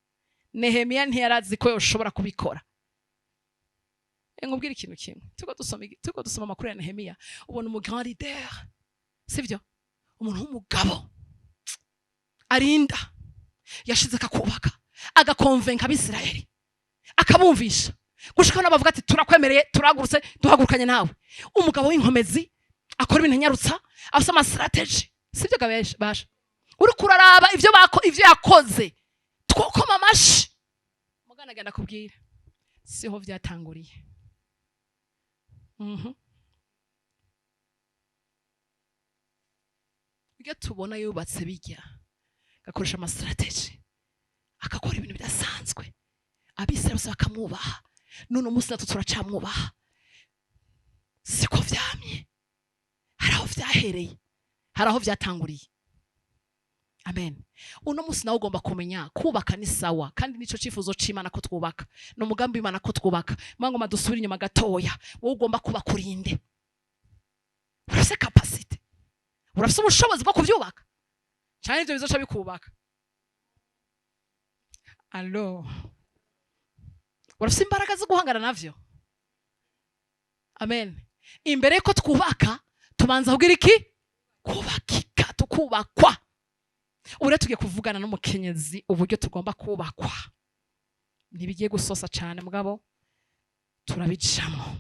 Nehemiya ntiyarazi ko yoshobora kubikora. Nkubwire ikintu kimwe: turiko dusoma amakuru ya Nehemiya, ubona umu grand leader, sivyo? Umuntu w'umugabo arinda yashize akakubaka, agakonvenka Abisirayeli, akabumvisha gushika n'aho bavuga ati: "Turakwemereye, turahagurutse, duhagurukanye nawe." Umugabo w'inkomezi, akora ibintu anyarutsa, afise ama stratégies, sivyo gabesha? Basha, uriko uraraba ivyo yakoze, twokoma amashi. Mugana agenda kubwira siho vyatanguriye. Ibyo tubona yubatse bijya, agakoresha ama strategy, agakora ibintu bidasanzwe, Abisirayeli bose bakamwubaha, none umunsi natwe turacamwubaha. Siko vyamye, hari aho vyahereye, hari aho vyatanguriye. Amen. Uno munsi nawe ugomba kumenya kubaka ni sawa, kandi nico cifuzo c'Imana ko twubaka, ni umugambi w'Imana ko twubaka. Ngoma dusubire inyuma gatoya. Wowe ugomba kubaka, urinde? Urafise capacité? Urafise ubushobozi bwo kuvyubaka, canke ivyo bizoca bikubaka? Allo, urafise imbaraga zo guhangana navyo? Amen. Imbere yuko twubaka tubanza kugira iki? Kubakika, tukubakwa. Ubu rero tugiye kuvugana n'umukenyezi uburyo tugomba kubakwa. Ntibigiye gusosa cyane, mugabo turabicamo.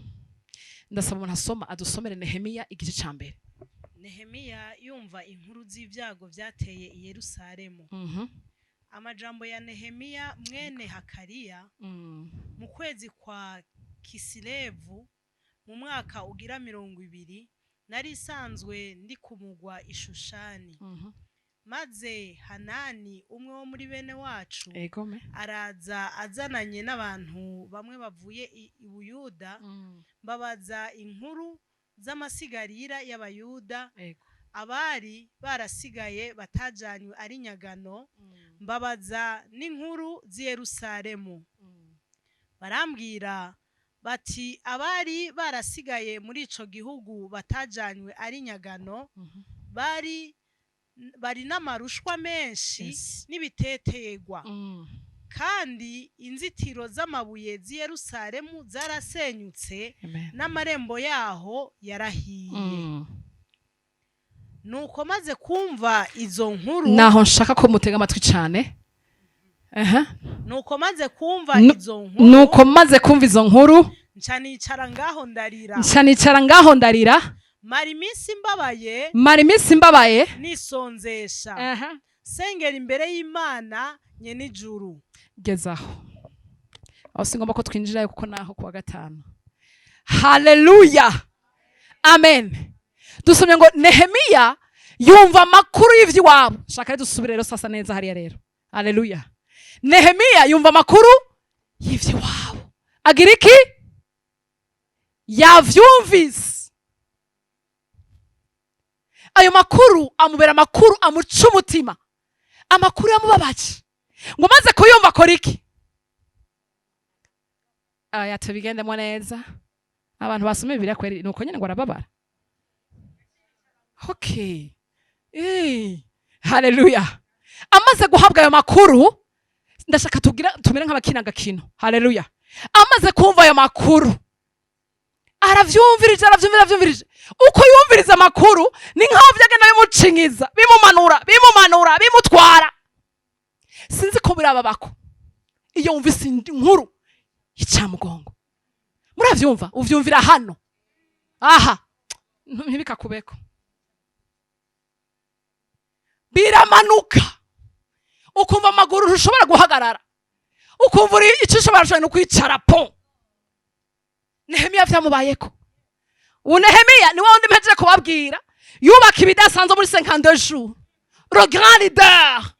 Ndasaba umuntu asoma adusomere Nehemiya igice cya mbere. Nehemiya yumva inkuru z'ibyago byateye i Yerusalemu. Amajambo ya Nehemiya mwene Hakariya. Mu kwezi kwa Kisilevu, mu mwaka ugira 20, nari isanzwe ndi ku mugwa i Shushani. Maze Hanani, umwe wo muri bene wacu, Egome. araza azananye n'abantu bamwe bavuye i Buyuda. Mbabaza inkuru z'amasigarira y'Abayuda abari barasigaye batajanywe ari nyagano, mbabaza n'inkuru z'i Yerusalemu. Barambwira bati: abari barasigaye muri ico gihugu batajanywe ari nyagano bari bari n'amarushwa menshi n'ibitetegwa, kandi inzitiro z'amabuye z'i Yerusalemu zarasenyutse, Amen. n'amarembo yaho yarahiye. Nuko maze kumva izo nkuru, Naho nshaka ko mutega amatwi cyane. Aha. Nuko maze kumva izo nkuru, Nuko maze kumva izo nkuru, nca nicara ngaho ndarira. Nca nicara ngaho ndarira. Mara iminsi mbabaye, Mara iminsi mbabaye, nisonzesha, sengera imbere y'Imana nyen'ijuru. Gezaho aho, si ngombwa ko twinjirayo kuko naho kuwa gatanu. Haleluya, amen. Dusomye ngo Nehemiya yumva amakuru y'ivy'iwabo. Shaka rero dusubire rero sasa neza hariya rero. Haleluya. Nehemiya yumva amakuru y'ivy'iwabo, agira iki? Yavyumvise ayo makuru, amubera amakuru amuca umutima, amakuru yamubabaje. Ngo maze kuyumva akora iki? Aya tubigendemo neza. Abantu basoma Bibiliya kweri, nuko nyene ngo arababara. Okay, haleluya. Amaze guhabwa ayo makuru, ndashaka tugira tumere nk'abakina agakino. Haleluya. Amaze kumva ayo makuru, aravyumvirije, aravyumvira, aravyumvirije. Uko yumviriza amakuru ni nkaho vyagenda bimucinyiza, bimumanura, bimumanura, bimutwara. Sinzi ko birababako iyo wumvise inkuru y'icamugongo. Muravyumva, uvyumvira hano aha, ntibikakubeko, biramanuka, ukumva amaguru ntushobora guhagarara, ukumva uri icyo ushobora no kwicara po. Nehemiya vyamubayeko. Ubu Nehemiya ni wa wundi mpejeje kubabwira yubaka ibidasanzwe muri 52 jours, le grand leader.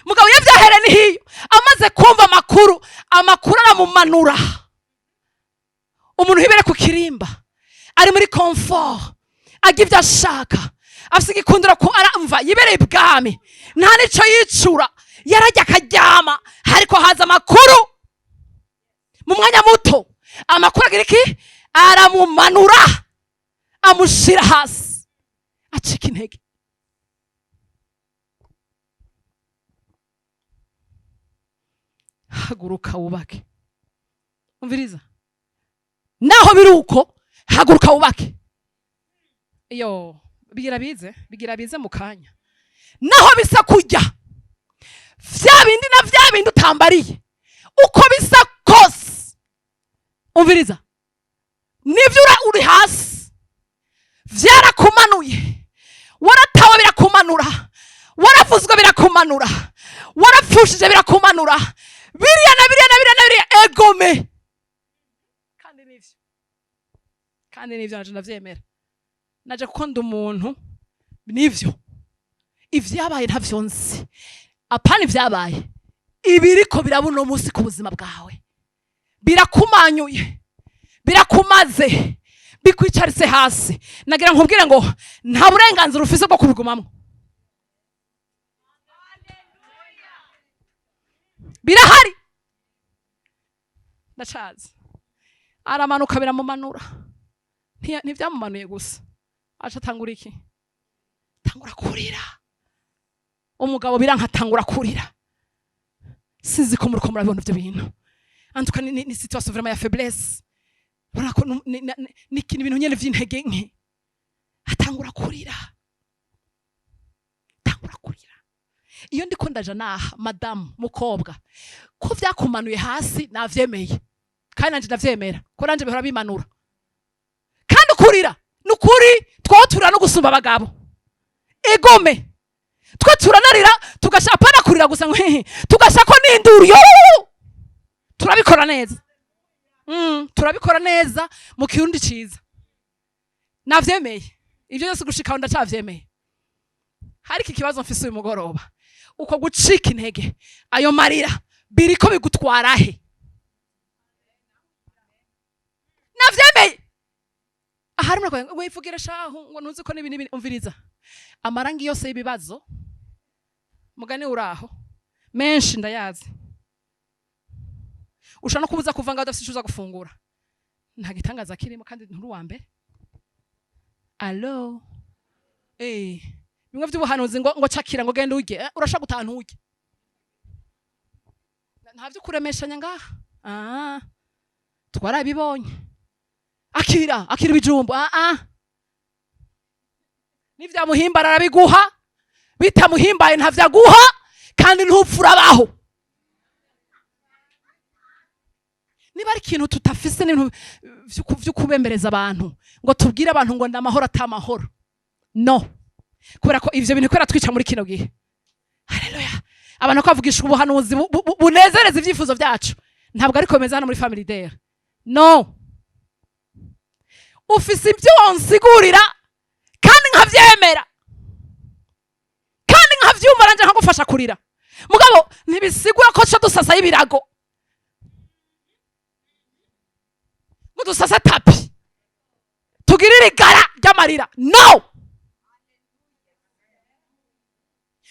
Mugabo iyo vyahere ni hiyo, amaze kumva amakuru, amakuru aramumanura. Umuntu wibere ku kirimba, ari muri confort, agira ibyo ashaka, afise igikundiro, ku aramva yibereye ibwami, nta nico yicura, yarajya akaryama. Ariko haza amakuru mu mwanya muto, amakuru agira iki? Aramumanura, amushira hasi, acika intege. Haguruka wubake. Umviriza, naho biri uko, haguruka wubake. Iyo bigira bize, bigira bize mu kanya. Naho bisa kujya vya bindi na vya bindi utambariye, uko bisa kose, umviriza, nivyo uri hasi, vyarakumanuye, waratawe birakumanura, waravuzwe birakumanura, warapfushije birakumanura. Biriya na biriya na biriya na biriya, egome. Kandi nivyo, kandi nivyo, naje ndavyemera, naje kuko ndi umuntu. Nivyo, ivyabaye ntavyo nzi. Apana ivyabaye, ibiriko biraba uno munsi ku buzima bwawe birakumanyuye, birakumaze, bikwicaritse hasi. Nagira nkubwire ngo nta burenganzira ufise bwo kubigumamwo. Birahari, ndacazi. Aramanuka, biramumanura. Ntivyamumanuye gusa, aca atangura iki? Tangura kurira. Umugabo biranka, atangura kurira. Sinzi ko muriko murabibona ivyo bintu. En tout cas, ni situation vraiment ya faiblesse. Urabona ko ni ibintu nyene vy'intege nke. Atangura kurira, atangura kurira. Iyo ndiko ndaja naha, madamu, mukobwa, ko vyakumanuye hasi, navyemeye, kandi nanje ndavyemera ko nanje bihora bimanura. Kandi ukurira nukuri, two turira no gusumba abagabo. Egome, twe turanarira, tugasha, apana kurira gusa ngo hehe, tugashako n'induru yo. Turabikora neza, turabikora neza mu Kirundi ciza. Navyemeye ivyo byose, gushika aho ndacavyemeye. Hariko ikibazo mfise uyu mugoroba: uko gucika intege, ayo marira, biriko bigutwara he? Navyemeye. Ahari murakoze ngo wivugira shahu, ngo ntuzi ko nibi nibi. Umviriza, amarangi yose y'ibibazo, mugani uraho, menshi ndayazi. Ushobora no kubuza kuva ngaho udafise ico uza gufungura, nta gitangaza kirimo, kandi nturi uwa mbere. Allo, bimwe vy'ubuhanuzi ngo cakira, ngo genda urye, urashaka gutaha nturye. Nta vyo kuremeshanya ngaha. Ah, twarabibonye. Akira, akira ibijumbu. Ah ah, nivyamuhimbara arabiguha, bitamuhimbaye ntavyaguha, kandi ntupfa, urabaho. Niba ari ikintu tutafise n'ibintu vyo kubembereza abantu, ngo tubwire abantu ngo ndamahoro atamahoro, no kubera ko ivyo bintu kubera twica muri kino gihe. Haleluya! Abantu ko bavugisha ubuhanuzi bunezereza ivyifuzo vyacu, ntabwo ariko bimeze hano muri Family Day. No ufise ibyo wonsigurira, kandi nkavyemera, kandi nkavyumva, nanje nkagufasha kurira. Mugabo ntibisigura ko co dusasayo ibirago, ngo dusase tapis, tugirire igara ry'amarira. No,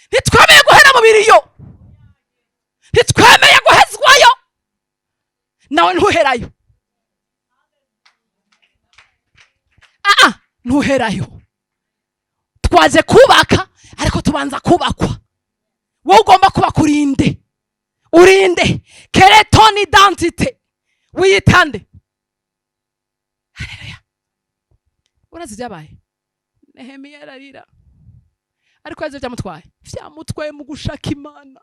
ntitwemeye guhera mu biriyo, ntitwemeye guhezwayo, nawe ntuherayo. Aa, ntuherayo. Twaje kubaka, ariko tubanza kubakwa. Wowe ugomba kubaka, urinde, urinde kereton identite, wiyitande. Haleluya! Urazi ibyabaye? Nehemiya ararira, ariko yazi byamutwaye, vyamutwaye mu gushaka Imana.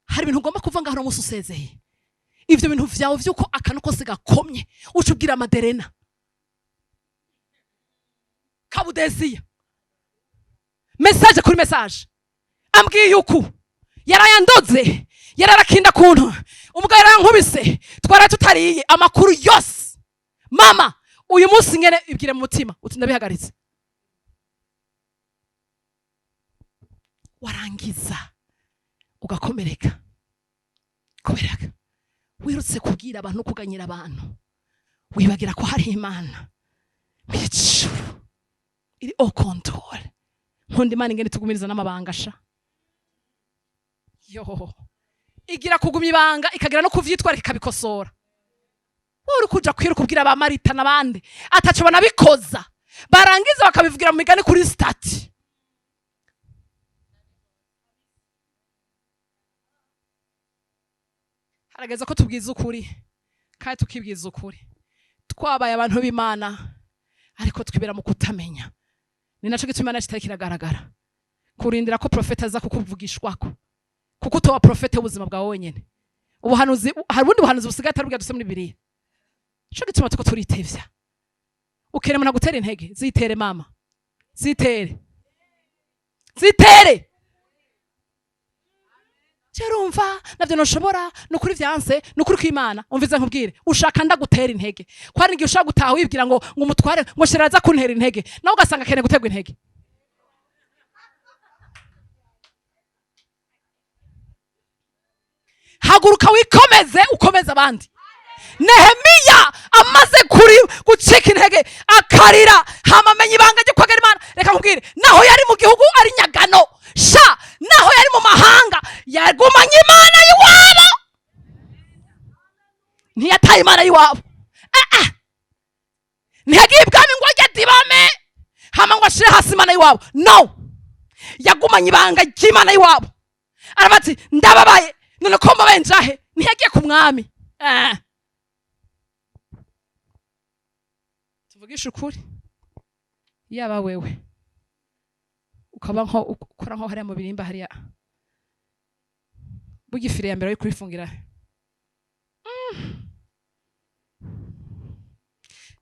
Hari ibintu ugomba kuva ngaho umunsi usezeye ivyo bintu vyawe, vy'uko akantu kose gakomye uca ubwira Maderena Kabudesiya message kuri message. Ambwiye uku, yarayandoze, yararakinda kuntu umugabo yarankubise, twara tutariye, amakuru yose. Mama, uyu munsi ngene ibwire mu mutima uti ndabihagaritse. Warangiza ugakomereka kubera wirutse kubwira abantu, kuganyira abantu, wibagira ko hari Imana mw'ijuru iri au contrôle. Nkunda Imana ingene itugumiriza n'amabanga sha. Yo igira kugumya ibanga, ikagira no kuvyitwarika, ikabikosora. Wowe uri kuja kwiruka ubwira ba Marita n'abandi ataco banabikoza, barangiza bakabivugira mu migani kuri statut. Harageze ko tubwiza ukuri, kandi tukibwiza ukuri. Twabaye abantu b'Imana, ariko twibera mu kutamenya. Ni naco gituma Imana kitari kiragaragara, kurindira ko profeta aza kukuvugishwako, kuko utoba profete w'ubuzima bwawe wenyene. Ubuhanuzi, hari ubundi buhanuzi busigaye atari bwa dusoma muri Bibiliya. Nico gituma tuko turitevya. Ukeneye umuntu agutera intege, zitere mama, zitere, zitere. Cerumva navyo noshobora, nukuri vyanse, nukuri kw'Imana. Umvize nkubwire, ushaka ndagutera intege, ko hari igihe ushaka gutaha wibwira ngo umutware ngo shera aza kuntera intege, nawe ugasanga akeneye guterwa intege. Haguruka wikomeze, ukomeze abandi. Nehemiya amaze kuri gucika intege akarira, hama amenya ibanga ryo kwegera Imana. Reka nkubwire, naho yari mu gihugu ari nyagano sha, naho yari mu mahanga, yagumanye Imana y'iwabo, ntiyataye Imana y'iwabo. Ah, ah. Ntiyagiye ibwami ngo ajye adibame hama ngo ashire hasi Imana y'iwabo. No, yagumanye ibanga ry'Imana y'iwabo. Aravuga ati ndababaye, none ko mbabaye njahe? Ntiyagiye ku mwami. Tuvugishe ukuri, yaba wewe ukaba nko ukora nko hariya mu birimba hariya, burya ifire ya mbere yo kurifungira.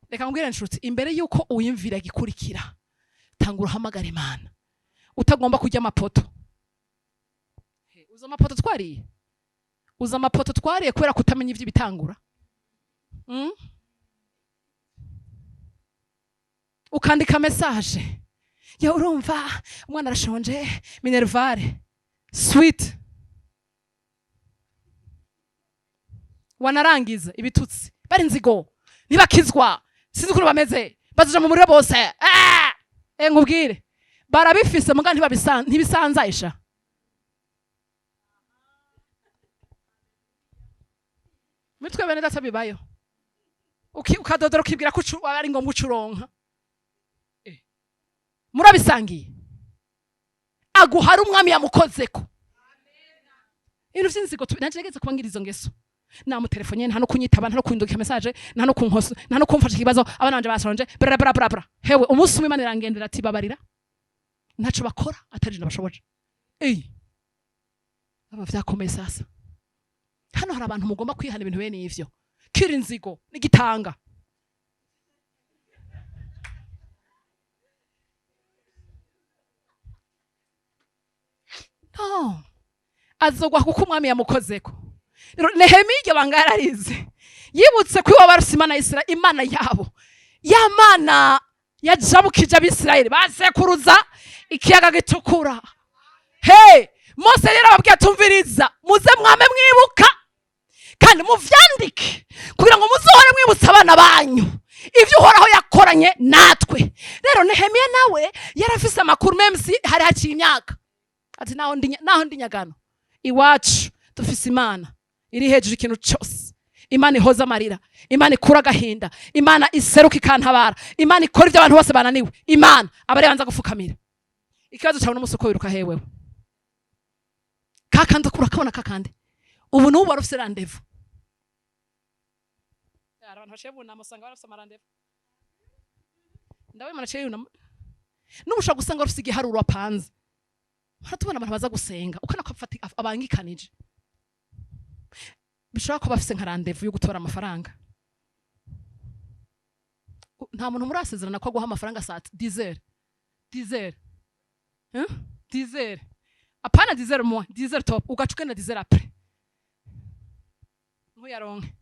Reka nkubwire nshuti, imbere yuko uwiyumvira gikurikira, tangura uhamagara Imana. Utagomba kurya amapoto. Uzi amapoto twariye? Uzi amapoto twariye kubera kutamenya ivy'ibitangura? Ukandika message ya urumva umwana arashonje, minerval sweet, wanarangiza ibitutsi, bari nzigo, ntibakizwa, sinzi ukuntu bameze, bazoja mu muriro bose. Nkubwire, barabifise muga ntibisanzayisha. Mitwe bene data bibayo. Ukadodora ukibwira ko ari ngombwa ucuronka. Murabisangiye. Aguhara umwami yamukozeko. Ibintu vy'inzigo nanje nageze kuba ngira izo ngeso. Namutelefone, nta no kunyitaba, nta no kundungika message, nta no kunkosa, nta no kumfasha ikibazo, abana banje bashonje, bra bra bra bra. Hewe umunsi umwe Imana irangendera ati babarira. Ntaco bakora atari je nabashoboje. Aba vyakomeye sasa. Hano hari abantu mugomba kwihana ibintu bene ivyo. Kira inzigo n'igitanga. No. Azogwa kuko umwami yamukozeko. Rero Nehemiya iryo banga yararize. Yibutse ko iwabo baruse Imana ya Isirayeli, Imana yabo. Ya Mana yajabukije Abisirayeli basekuruza ikiyaga gitukura. Hey, Mose rero ababwiye atumviriza, muze mwame mwibuka kandi muvyandike kugira ngo muzohore mwibutsa abana banyu ivyo Uhoraho yakoranye natwe. Rero Nehemiya nawe yarafise amakuru, même si hari haciye imyaka. Ati naho ndi nyagano iwacu dufise Imana iri hejuru ikintu cyose. Imana ihoza amarira, Imana ikura agahinda, Imana iseruka ikantabara, Imana ikora ibyo abantu bose bananiwe. Imana abari banza gufukamira. Ikibazo cyawe n'umunsi uko wiruka hewewe kakandi urakabona kakandi ubu n'ubu wari ufise rendez-vous. Hari abantu baciye bunama usanga barafise amarandevu. Ndabona umuntu aciye yunama. N'ubu ushobora gusanga bafise igiharuro apanze. Baratubona abantu baza gusenga ukana ko abangikanije. Bishobora kuba bafise nka rendez-vous yo gutora amafaranga. Nta muntu murasezerana ko aguha amafaranga saa 10 heures. 10 heures. Hein? 10 heures. Apana 10 heures moins, 10 heures top. Ugaca ugenda 10 heures après. Ntuyaronke.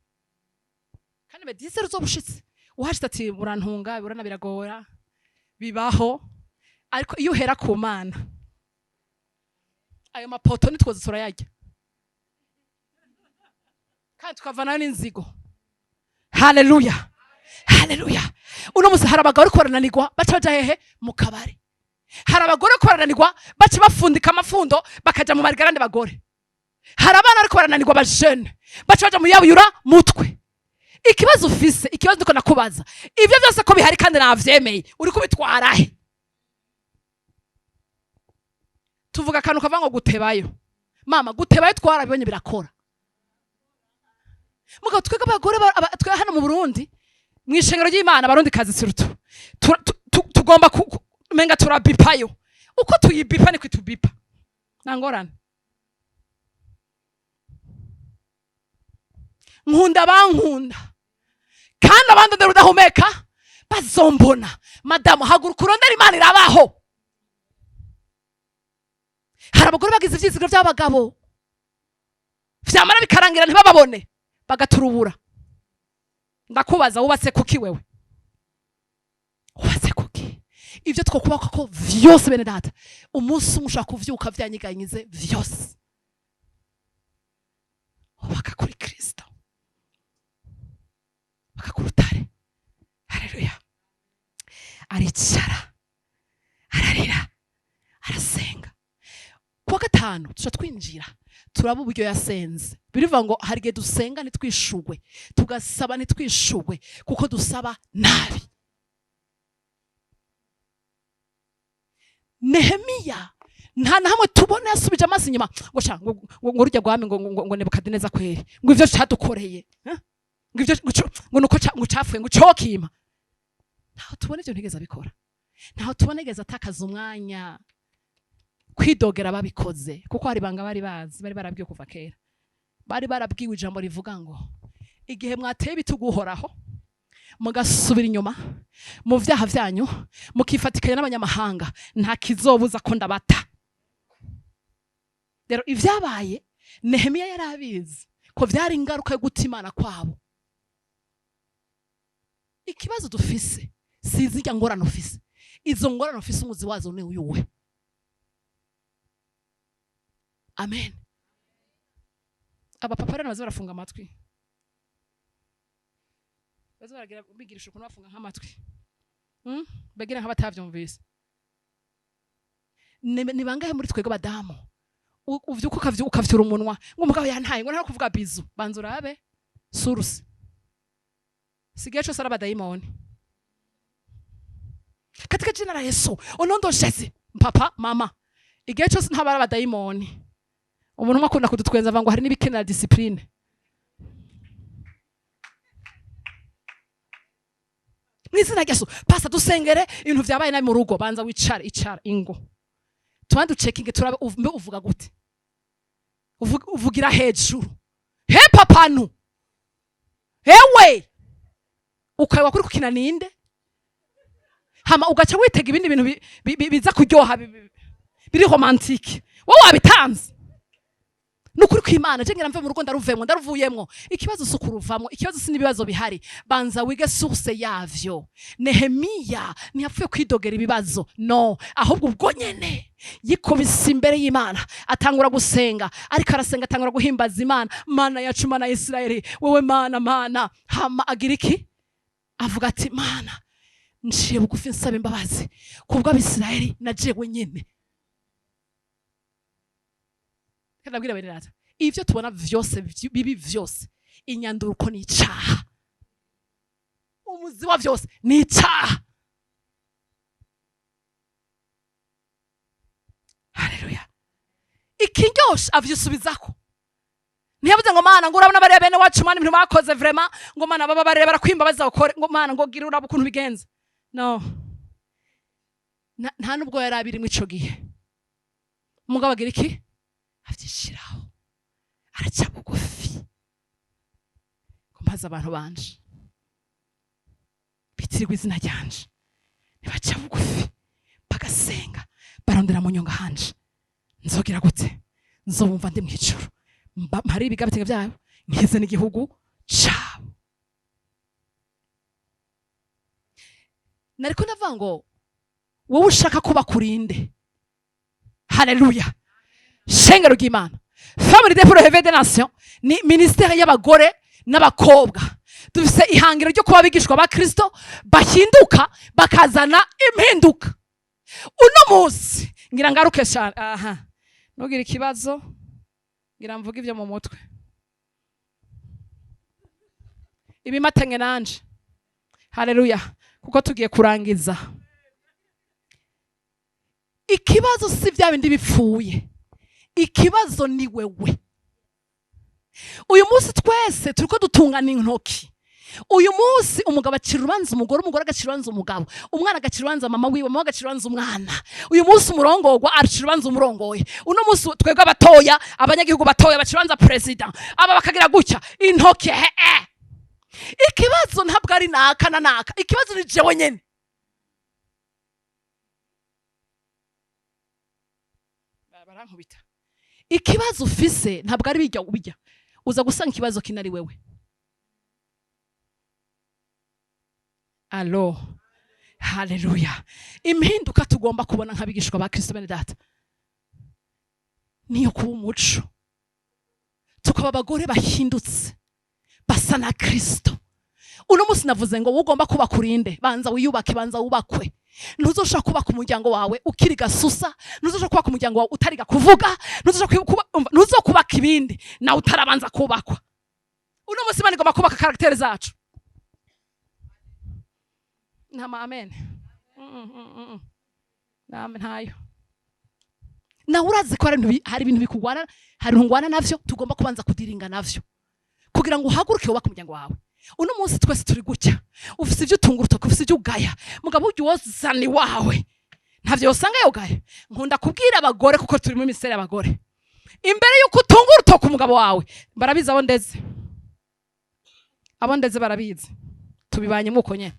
Kandi be 10 heures uzoba ushitse. Uhashitse ati urantunga, urana biragora. Bibaho. Ariko iyo uhera ku Mana, ayo mapoto nitwoza turayarya. Kandi tukavanayo n'inzigo. Haleluya. Haleluya. Uno musi hari abagabo bariko barananirwa baca baja hehe? Mu kabari. Hari abagore bariko barananirwa baca bafundika amafundo bakaja mu marigarande bagore. Hari abana bariko barananirwa ba jeune baca baja mu yabuyura mutwe. Ikibazo ufise, ikibazo ndiko nakubaza, ivyo vyose ko bihari kandi navyemeye, uri kubitwara he? Tuvuga akantu kava ngo gutebayo. Mama, gutebayo twarabibonye birakora. Mugabo twebwe abagore twe hano mu Burundi, mw'ishengero ry'Imana, abarundi kazi surtout. Tugomba menga turabipayo. Uko tuyibipa niko itubipa. Nta ngorane. Nkunda bankunda. Kandi abandi ndero udahumeka bazombona. Madamu, haguruka urondere Imana irabaho. Hari abagore bagize ivyizigiro by'abagabo. Vyamara bikarangira ntibababone, bagaturubura. Ndakubaza, wubatse kuki? Wewe wubatse kuki? Ibyo twokubaka ko vyose, bene data, umunsi umwe ushobora kuvyuka vyanyiganyize vyose. Ubaka kuri Kristo, ubaka ku rutare. Haleluya! Aricara, ararira, arasenga. Kuwa gatanu tuca twinjira, turaba uburyo yasenze. Birivuga ngo hari igihe dusenga ntitwishugwe, tugasaba ntitwishugwe, kuko dusaba nabi. Nehemiya nta na hamwe tubona yasubije amaso inyuma ngo sha, ngo rujya rwami, ngo Nebukadineza kweri, ngo ivyo cadukoreye, eh? Ngo ivyo ngo nuko ngo capfuye, ngo cokima. Ntaho tubona ivyo, ntigeze abikora. Ntaho tubona yigeze atakaza umwanya kwidogera ababikoze, kuko hari ibanga bari bazi, bari barabwiwe kuva kera. Bari barabwiwe ijambo rivuga ngo igihe mwateye ibitugu Uhoraho, mugasubira inyuma mu vyaha vyanyu, mukifatikanya n'abanyamahanga, nta kizobuza ko ndabata. Rero ivyabaye Nehemiya yari abizi ko vyari ingaruka yo guta Imana kwabo. Ikibazo dufise sizi irya ngorane ufise. Izo ngorane ufise, umuzi wazo ni uyuwe? Amen. Abapapa rero baza barafunga amatwi, baza baragira bigirisha ukuntu bafunga nk'amatwi, Bagira nk'abatavyumvise. Ni bangahe muri twebwe abadamu uvyuka ukavyura umunwa ngo umugabo yantaye, ngo nta kuvuga bizu? Banza urabe source. Sigaye cose ari abadayimoni. Katika jina la Yesu unondosheze. Papa, mama, igihe cyose ntaba ari abadayimoni. Umuntu umwe akunda kudutwenza avuga ngo hari n'ibikenera discipline. Mu izina rya Yesu, pasa dusengere, ibintu vyabaye nabi mu rugo. Banza wicare, icara ingo, tubanze ducekinge, turabe mbe uvuga gute. Uvugira hejuru he papanu hewe, ukaba kuri kukina ninde, hama ugaca witega ibindi bintu biza kuryoha, biri romantique. Wowe wabitanze nukuri kw'Imana. Je ngira mve mu rugo, ndaruvemwo, ndaruvuyemwo. Ikibazo si ukuruvamwo, ikibazo si n'ibibazo bihari. Banza wige source yavyo. Nehemiya ntiyapfuye kwidogera ibibazo, no, ahubwo ubwo nyene yikubise imbere y'Imana, atangura gusenga. Ariko arasenga, atangura guhimbaza Imana: "Mana yacu, Mana ya Isirayeli, wewe Mana, Mana." Hama agira iki? Avuga ati: "Mana, nciye bugufi, nsaba imbabazi kubwo Abisirayeli na jewe nyene." Ndabwira bene data, ivyo tubona vyose bibi vyose, inyanduruko ni icaha. Umuzi wa vyose ni icaha. Haleluya! Ikiryoshe, avyisubizako. Ntiyavuze ngo: "Mana, ngo urabona bariya bene wacu, Mana, ibintu bakoze vraiment, ngo Mana baba bareba barakwimba bazakore, ngo Mana ngo gira uraba ukuntu bigenza." No, nta nubwo yari abirimwo ico gihe. Umugabo agira iki? Avyishiraho, araca bugufi ngo mpaze abantu banje bitirirwa izina ryanje, nibaca bugufi bagasenga, barondera mu nyonga hanje, nzogira gute? Nzobumva ndi mw'ijuru, mpari ibigabitenge byabo, nkize n'igihugu cabo. Nariko ndavuga ngo wowe ushaka kuba kurinde. Haleluya! Shengero ry'Imana, Family de pour le des Nations ni ministère y'abagore n'abakobwa. Dufise ihangiro ryo kuba abigishwa ba Kristo bahinduka, bakazana impinduka. Uno munsi ngira ngaruke cyane aha, nugira ikibazo ngira mvuge ivyo mu mutwe ibimatenge nanje. Haleluya! Kuko tugiye kurangiza. Ikibazo si bya bindi bipfuye, ikibazo ni wewe. Uyu munsi twese turiko dutungana intoki. Uyu munsi umugabo acira urubanza umugore, umugore agacira urubanza umugabo, umwana agacira urubanza mama wiwe, mama agacira urubanza umwana. Uyu munsi umurongorwa acira urubanza umurongoye. Uno munsi twebwe abatoya, abanyagihugu batoya, bacira urubanza perezida, aba bakagira gutya intoki he. Ikibazo ntabwo ari naka na naka, ikibazo ni jewe nyene. Barankubita. Ikibazo ufise ntabwo ari bijya bijya. Uza gusanga ikibazo kinari wewe. Alo, haleluya! Impinduka tugomba kubona nk'abigishwa ba Kristo, bene data, niyo kuba umuco, tukaba abagore bahindutse basa na Kristo. Uno munsi navuze ngo ugomba kubaka urinde, banza wiyubake, banza wubakwe. Ntuzoshobora kubaka umuryango wawe ukiri gasusa, ntuzoshobora kubaka umuryango wawe utariga kuvuga, ntuzokubaka ibindi nawe utarabanza kubakwa. Uno munsi Imana igomba kubaka caractère zacu. Ntama amen. Ntayo nawe urazi ko hari ibintu bikugwana, hari ibintu ngwana navyo tugomba kubanza kudiringa navyo kugira ngo uhaguruke wubake umuryango wawe. Uno munsi twese turi gutya, ufise ibyo utunga urutoki, ufise ibyo ugaya, mugabo ujya wozana iwawe ntavyo usanga yogaya. Nkunda kubwira abagore, kuko turi muri ministère y'abagore, imbere yuko utunga urutoki umugabo wawe, barabizi abo ndeze, abo ndeze barabizi, tubibanye muko nyene.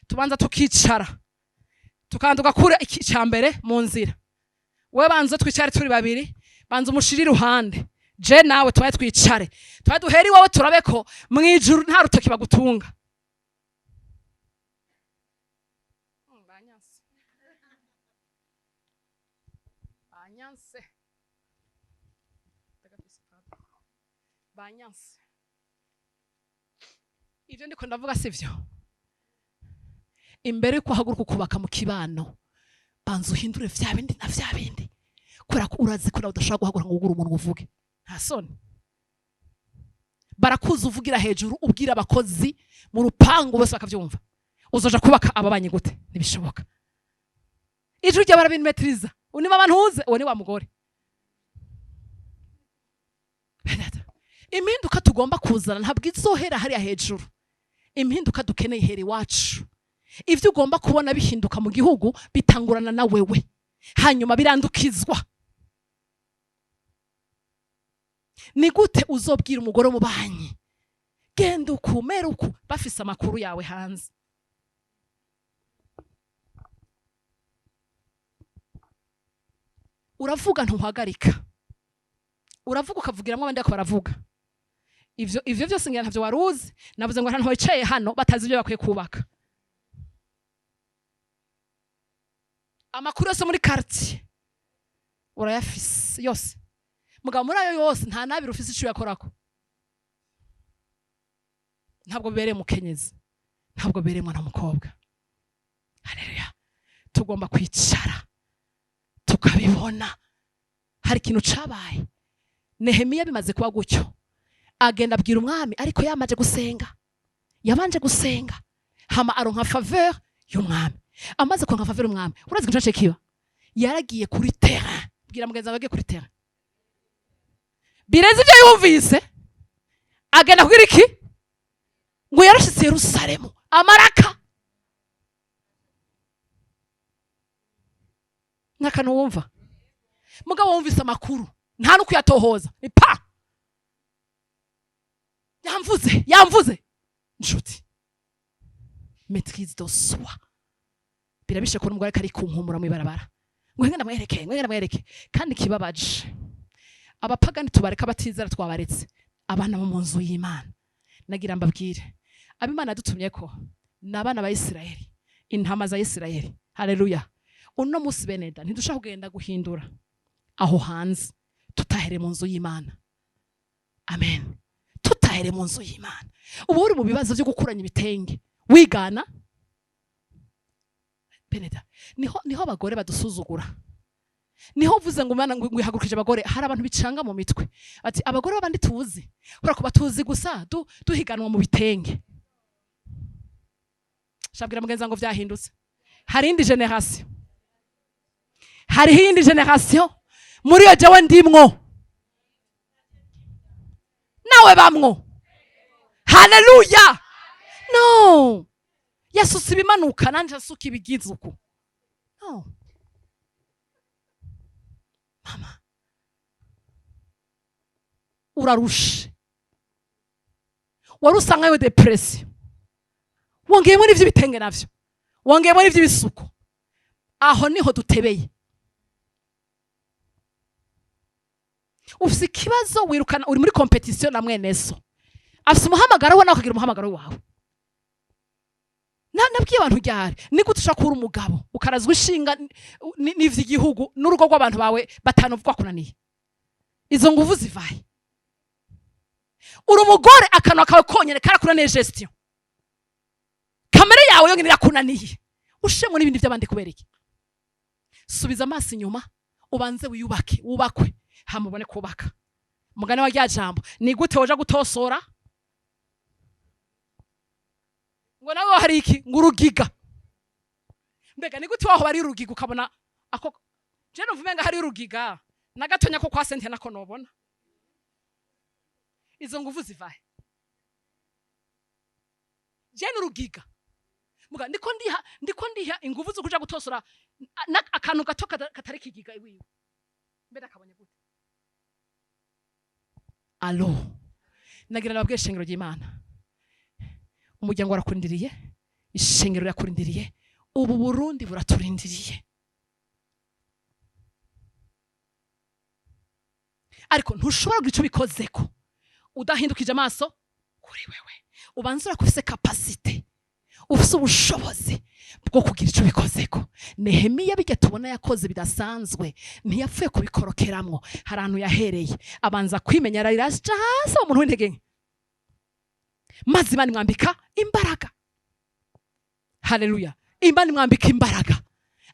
Tubanza tukicara, tukanza tugakura iki ca mbere mu nzira. We banza twicare turi babiri, banza umushire iruhande, je nawe tubaye twicare, tubaye duhere iwawe, turabe ko mwijuru nta rutoki bagutunga. Banyanse. Banyanse. Banyanse. Ivyo ndiko ndavuga sivyo? Imbere yuko uhaguruka ukubaka mu kibano, banza uhindure vya bindi na vya bindi, kubera ko urazi ko nawe udashobora guhaguruka ngo ugure umuntu uvuge. Nta soni, barakuza uvugira hejuru, ubwira abakozi mu rupangu bose bakavyumva. Uzoja kubaka ababanyi gute? Ntibishoboka. Ijwi ryawe barabinmetiriza, unima abantu uze, uwo ni wa mugore. Impinduka tugomba kuzana ntabwo izohera hariya hejuru. Impinduka dukeneye ihera iwacu. Ivyo ugomba kubona bihinduka mu gihugu bitangurana na wewe, hanyuma birandukizwa. Ni gute uzobwira umugore w'umubanyi genda uku, mera uku, bafise amakuru yawe hanze? Uravuga ntuhagarika, uravuga ukavugiramwo abandi bariko baravuga. Ivyo vyose ngira ntavyo waruzi. Navuze ngo ahantu wicaye hano batazi ivyo bakwiye kubaka. Amakuru yose muri quartier urayafise yose, mugabo muri ayo yose nta nabiri ufise ico uyakorako. Ntabwo bibereye umukenyezi, ntabwo bibereye umwana w'umukobwa. Haleluya! Tugomba kwicara tukabibona. Hari ikintu cabaye. Nehemiya bimaze kuba gutyo, agenda abwira umwami, ariko yamaze gusenga, yabanje gusenga, hama aronka faveur y'umwami. Amaze kuronka faveur y'umwami, urazi ikintu caciye kiba? Yaragiye kuri terrain. Bwira mugenzi wawe agiye kuri terrain, birenze ivyo yumvise, agenda kugira iki? Ngo yarashitse Yerusalemu amaraka. Ntakantu wumva, mugabo wumvise amakuru nta no kuyatohoza, ni pa yamvuze, yamvuze. Nshuti, maîtrise de soi. Birabishe kubona umugore ari kunkumura mu ibarabara ngo ngenda mwereke, ngo ngenda mwereke. Kandi kibabaje, abapagani tubareka, batizera twabaretse, abana bo mu nzu y'Imana. Nagira mbabwire, ab'Imana yadutumye ko ni abana ba Isirayeli, intama za Isirayeli. Haleluya! Uno munsi beneda ntidushaka kugenda guhindura aho hanze tutahere mu nzu y'Imana. Amen. Tutahere mu nzu y'Imana. Ubu uri mu bibazo byo gukuranya ibitenge wigana beneda. Niho abagore badusuzugura. Niho uvuze ngo Imana ngo ihagurukije abagore, hari abantu bicanga mu mitwe ati abagore b'abandi tuzi, kubera ko batuzi gusa duhiganwa mu bitenge. Shabwira mugenzi ngo vyahindutse, hari indi generation, hariho iyindi generation muri iyo jewe ndimwo nawe bamwo. Haleluya! No yasutse ibimanuka, nanje asuka ibigize uku. No mama, urarushe, wari usangayo depression, wongeyemo n'ivy'ibitenge navyo, wongeyemo n'ivy'ibisuko. Aho niho dutebeye. Ufise ikibazo, wirukana, uri muri compétition na mwene so. Afise umuhamagaro we, nawe ukagira umuhamagaro wawe. Nabwiye abantu ryari: ni gute ushobora kuba uri umugabo, ukarazwa ishinga n'ivy'igihugu n'urugo rw'abantu bawe batanu rwakunaniye? Izo nguvu zivahe? Uri umugore, akanwa kawe konyene karakunaniye, gestion kamere yawe yonyine irakunaniye, ushemwe n'ibindi by'abandi kubera iki? Subiza amaso inyuma, ubanze wiyubake, wubakwe, hama ubone kubaka. Umugani wa rya jambo: ni gute woja gutosora ngo nawe hari iki, ngo urugiga? Mbega ni gute waho bari urugiga, ukabona ako je numva umenga hari urugiga na gatonya ko kwa sente nako nobona? Izo nguvu zivahe? Je n'urugiga muga ndiko ndiha inguvu zo kuja gutosora akantu gato katari kigiga iwiwe. Mbere akabonye gute? Alo, nagira nababwiye, ishengero ry'Imana, umuryango warakurindiriye, ishengero rirakurindiriye, ubu Burundi buraturindiriye. Ariko ntushobora kugira icyo ubikozeko udahindukije amaso kuri wewe. Ubanza urakufise capacité, ufise ubushobozi bwo kugira icyo ubikozeko. Nehemiya, bijya tubona yakoze bidasanzwe, ntiyapfuye kubikorokeramwo. Hari ahantu yahereye, abanza kwimenya, ararira, aja hasi, umuntu w'intege nke, maze Imana imwambika imbaraga. Haleluya! Imana imwambika imbaraga,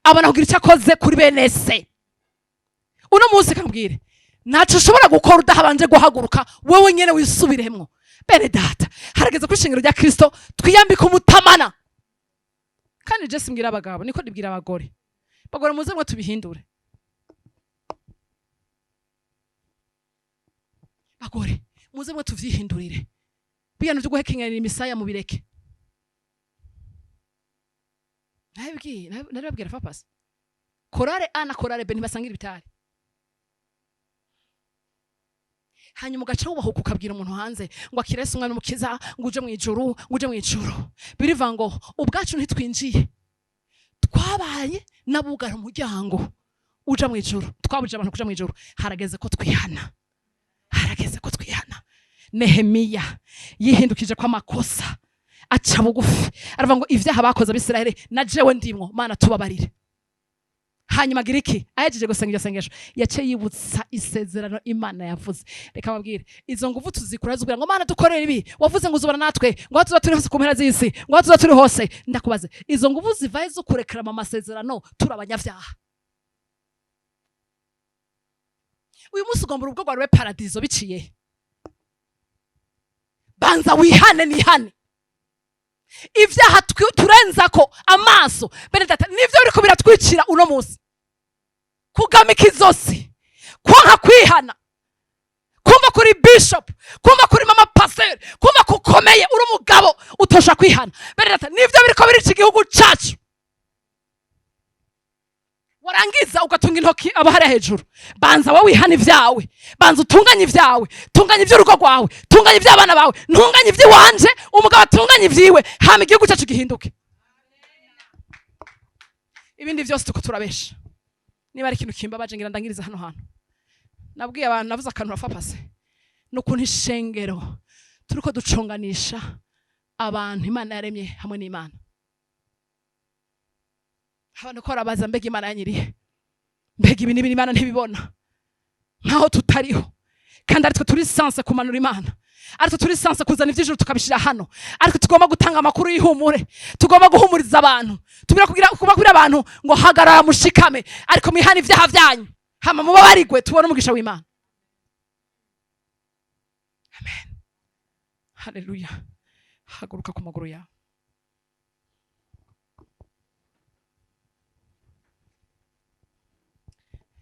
abona kugira icyo akoze kuri bene se. Uno munsi kambwire, ntaco ushobora gukora udahabanje guhaguruka wowe nyene wisubiremwo. Bene data, harageze ko ishengero rya Kristo twiyambika umutamana. Kandi je simbwira abagabo, niko ndibwira abagore. Bagore, muze mwe tubihindure. Bagore, muze mwe tuvyihindurire. Biyano vyo guhekenyera imisaya mubireke. Nabibwiye, naribabwira fapasi, chorale A na chorale B ntibasangira ibitari. Hanyuma ugaca wubahuka, ukabwira umuntu hanze ngo akire Yesu umwami mukiza, ngo uje mu ijuru, ngo uje mu ijuru. Biriva ngo ubwacu ntitwinjiye, twabaye n'abugara umuryango uja mu ijuru, twabujije abantu kuja mu ijuru. Harageze ko twihana, harageze ko twihana. Nehemiya yihindukije ko amakosa, aca bugufi, aravuga ngo ivyaha bakoze Abisirayeli na jewe ndimwo, Mana tubabarire. Hanyuma agira iki? Ahejeje gusenga iryo sengesho, yaciye yibutsa isezerano Imana yavuze. Reka babwire, izo nguvu tuzikura zubwira ngo Mana dukorere ibi, wavuze ngo uzobana natwe, ngo aho tuzoba turi hose ku mpera z'isi, ngo aho tuzoba turi hose. Ndakubaze, izo nguvu zivahe zo kurekerama amasezerano turi abanyavyaha? Uyu munsi ugomba urugo rwawe rube paradizo biciye. Banza wihane, nihane ivyaha turenzako amaso. Bene data, nivyo biriko biratwicira uno munsi: kugamika izosi, kwanka kwihana, kumva kuri bishop, kumva kuri mama pasteur, kumva kukomeye, uri umugabo utosha kwihana. Bene data, nivyo biriko birica igihugu cacu. Warangiza ugatunga intoki abahari hejuru. Banza wowe wihane ivyawe, banza utunganye ivyawe, tunganye ivy'urugo rwawe, tunganye ivy'abana bawe, ntunganye ivy'iwanje, umugabo atunganye ivyiwe, hama igihugu cyacu gihinduke. Ibindi vyose tuko turabesha. Niba ari ikintu kimbabaje, ngira ndangiriza hano hantu. Nabwiye abantu, navuze akantu rafa pase, n'ukuntu ishengero turiko duconganisha abantu Imana yaremye hamwe n'Imana. Abantu ko barabaza: mbega Imana yanyiriye? Mbega ibi n'ibi Imana ntibibona? Nkaho tutariho, kandi aritwe turi censé kumanura Imana, aritwe turi censé kuzana ivy'ijuru tukabishira hano, ariko tugomba gutanga amakuru y'ihumure, tugomba guhumuriza abantu, tubwira kugira kubabwira abantu ngo hagarara mushikame, ariko mwihane ivyaha vyanyu, hama mubabarigwe, tubone umugisha w'Imana. Amen, haleluya. Haguruka ku maguru yawe.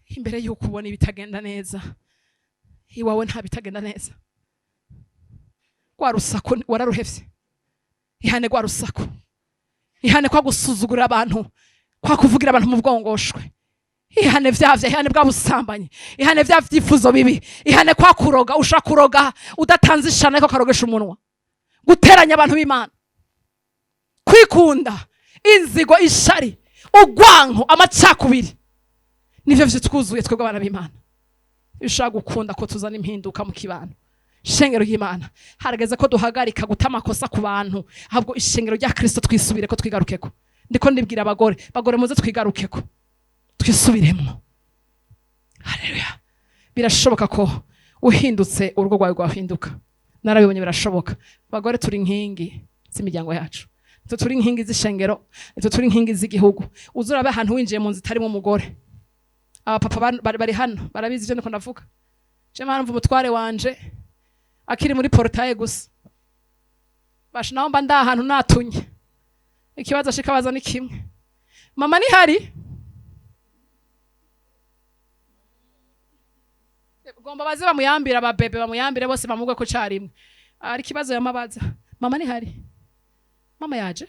Imbere y'uko ubona ibitagenda neza iwawe, nta bitagenda neza. Rwa rusaku wararuhevye, ihane rwa rusaku, ihane kwa gusuzugurira abantu, kwa kuvugira abantu mu bwongoshwe, ihane vyavya, ihane bwa busambanyi, ihane vya vyifuzo bibi, ihane kwa kuroga, ushaka kuroga udatanze ishana ariko karogesha umunwa, guteranya abantu b'Imana, kwikunda, inzigo, ishari, ugwanko, amacakubiri. Nivyo vyitwuzuye twebwe abana b'Imana. Bishobora gukunda ko tuzana impinduka mu kibano. Ishengero ry'Imana, harageze ko duhagarika guta amakosa ku bantu, ahubwo ishengero rya Kristo twisubire ko, twigarukeko. Ndiko ndibwira abagore, bagore muze twigarukeko, twisubiremo. Haleluya! Birashoboka ko uhindutse urugo rwawe rwahinduka. Narabibonye, birashoboka. Bagore, turi inkingi z'imiryango yacu, nitwe turi inkingi z'ishengero, nitwe turi inkingi z'igihugu. Uza urabe ahantu winjiye mu nzu itarimo umugore. Abapapa bari hano barabizi ibyo ndiko ndavuga. Je mpamvu umutware wanje akiri muri portail gusa basha, naho mba nda ahantu natunye, ikibazo ashika baza ni kimwe: "Mama nihari?" Gomba baze bamuyambire, ababebe bamuyambire bose, bamugwe ko carimwe. Ari ikibazo yamabaza: "Mama nihari? Mama yaje?"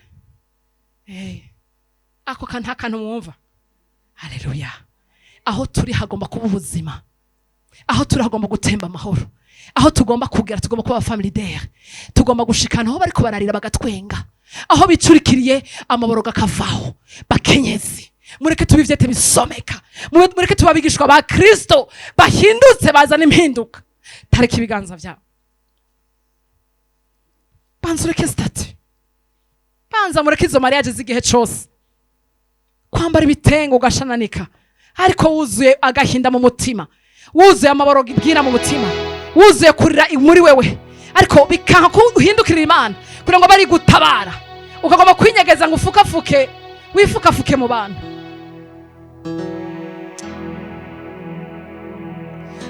Ako kantu nta kantu mwumva. Haleluya! Aho turi hagomba kuba ubuzima, aho turi hagomba gutemba amahoro, aho tugomba kugera tugomba kuba family there. Tugomba gushikana aho bariko bararira bagatwenga, aho bicurikiriye amaboroga akavaho. Bakenyezi, mureke tube ivyete bisomeka. Mureke tube abigishwa ba Kristo bahindutse, bazana impinduka. Tareka ibiganza vyabo, banza ureke statut, banza mureke izo mariage z'igihe cose, kwambara ibitenge ugashananika ariko wuzuye agahinda mu mutima, wuzuye amaboroga ibwira mu mutima, wuzuye kurira muri wewe, ariko bikanka ko uhindukirira Imana kugira ngo bari gutabara, ukagomba kwinyegeza ngo ufukafuke, wifukafuke mu bantu.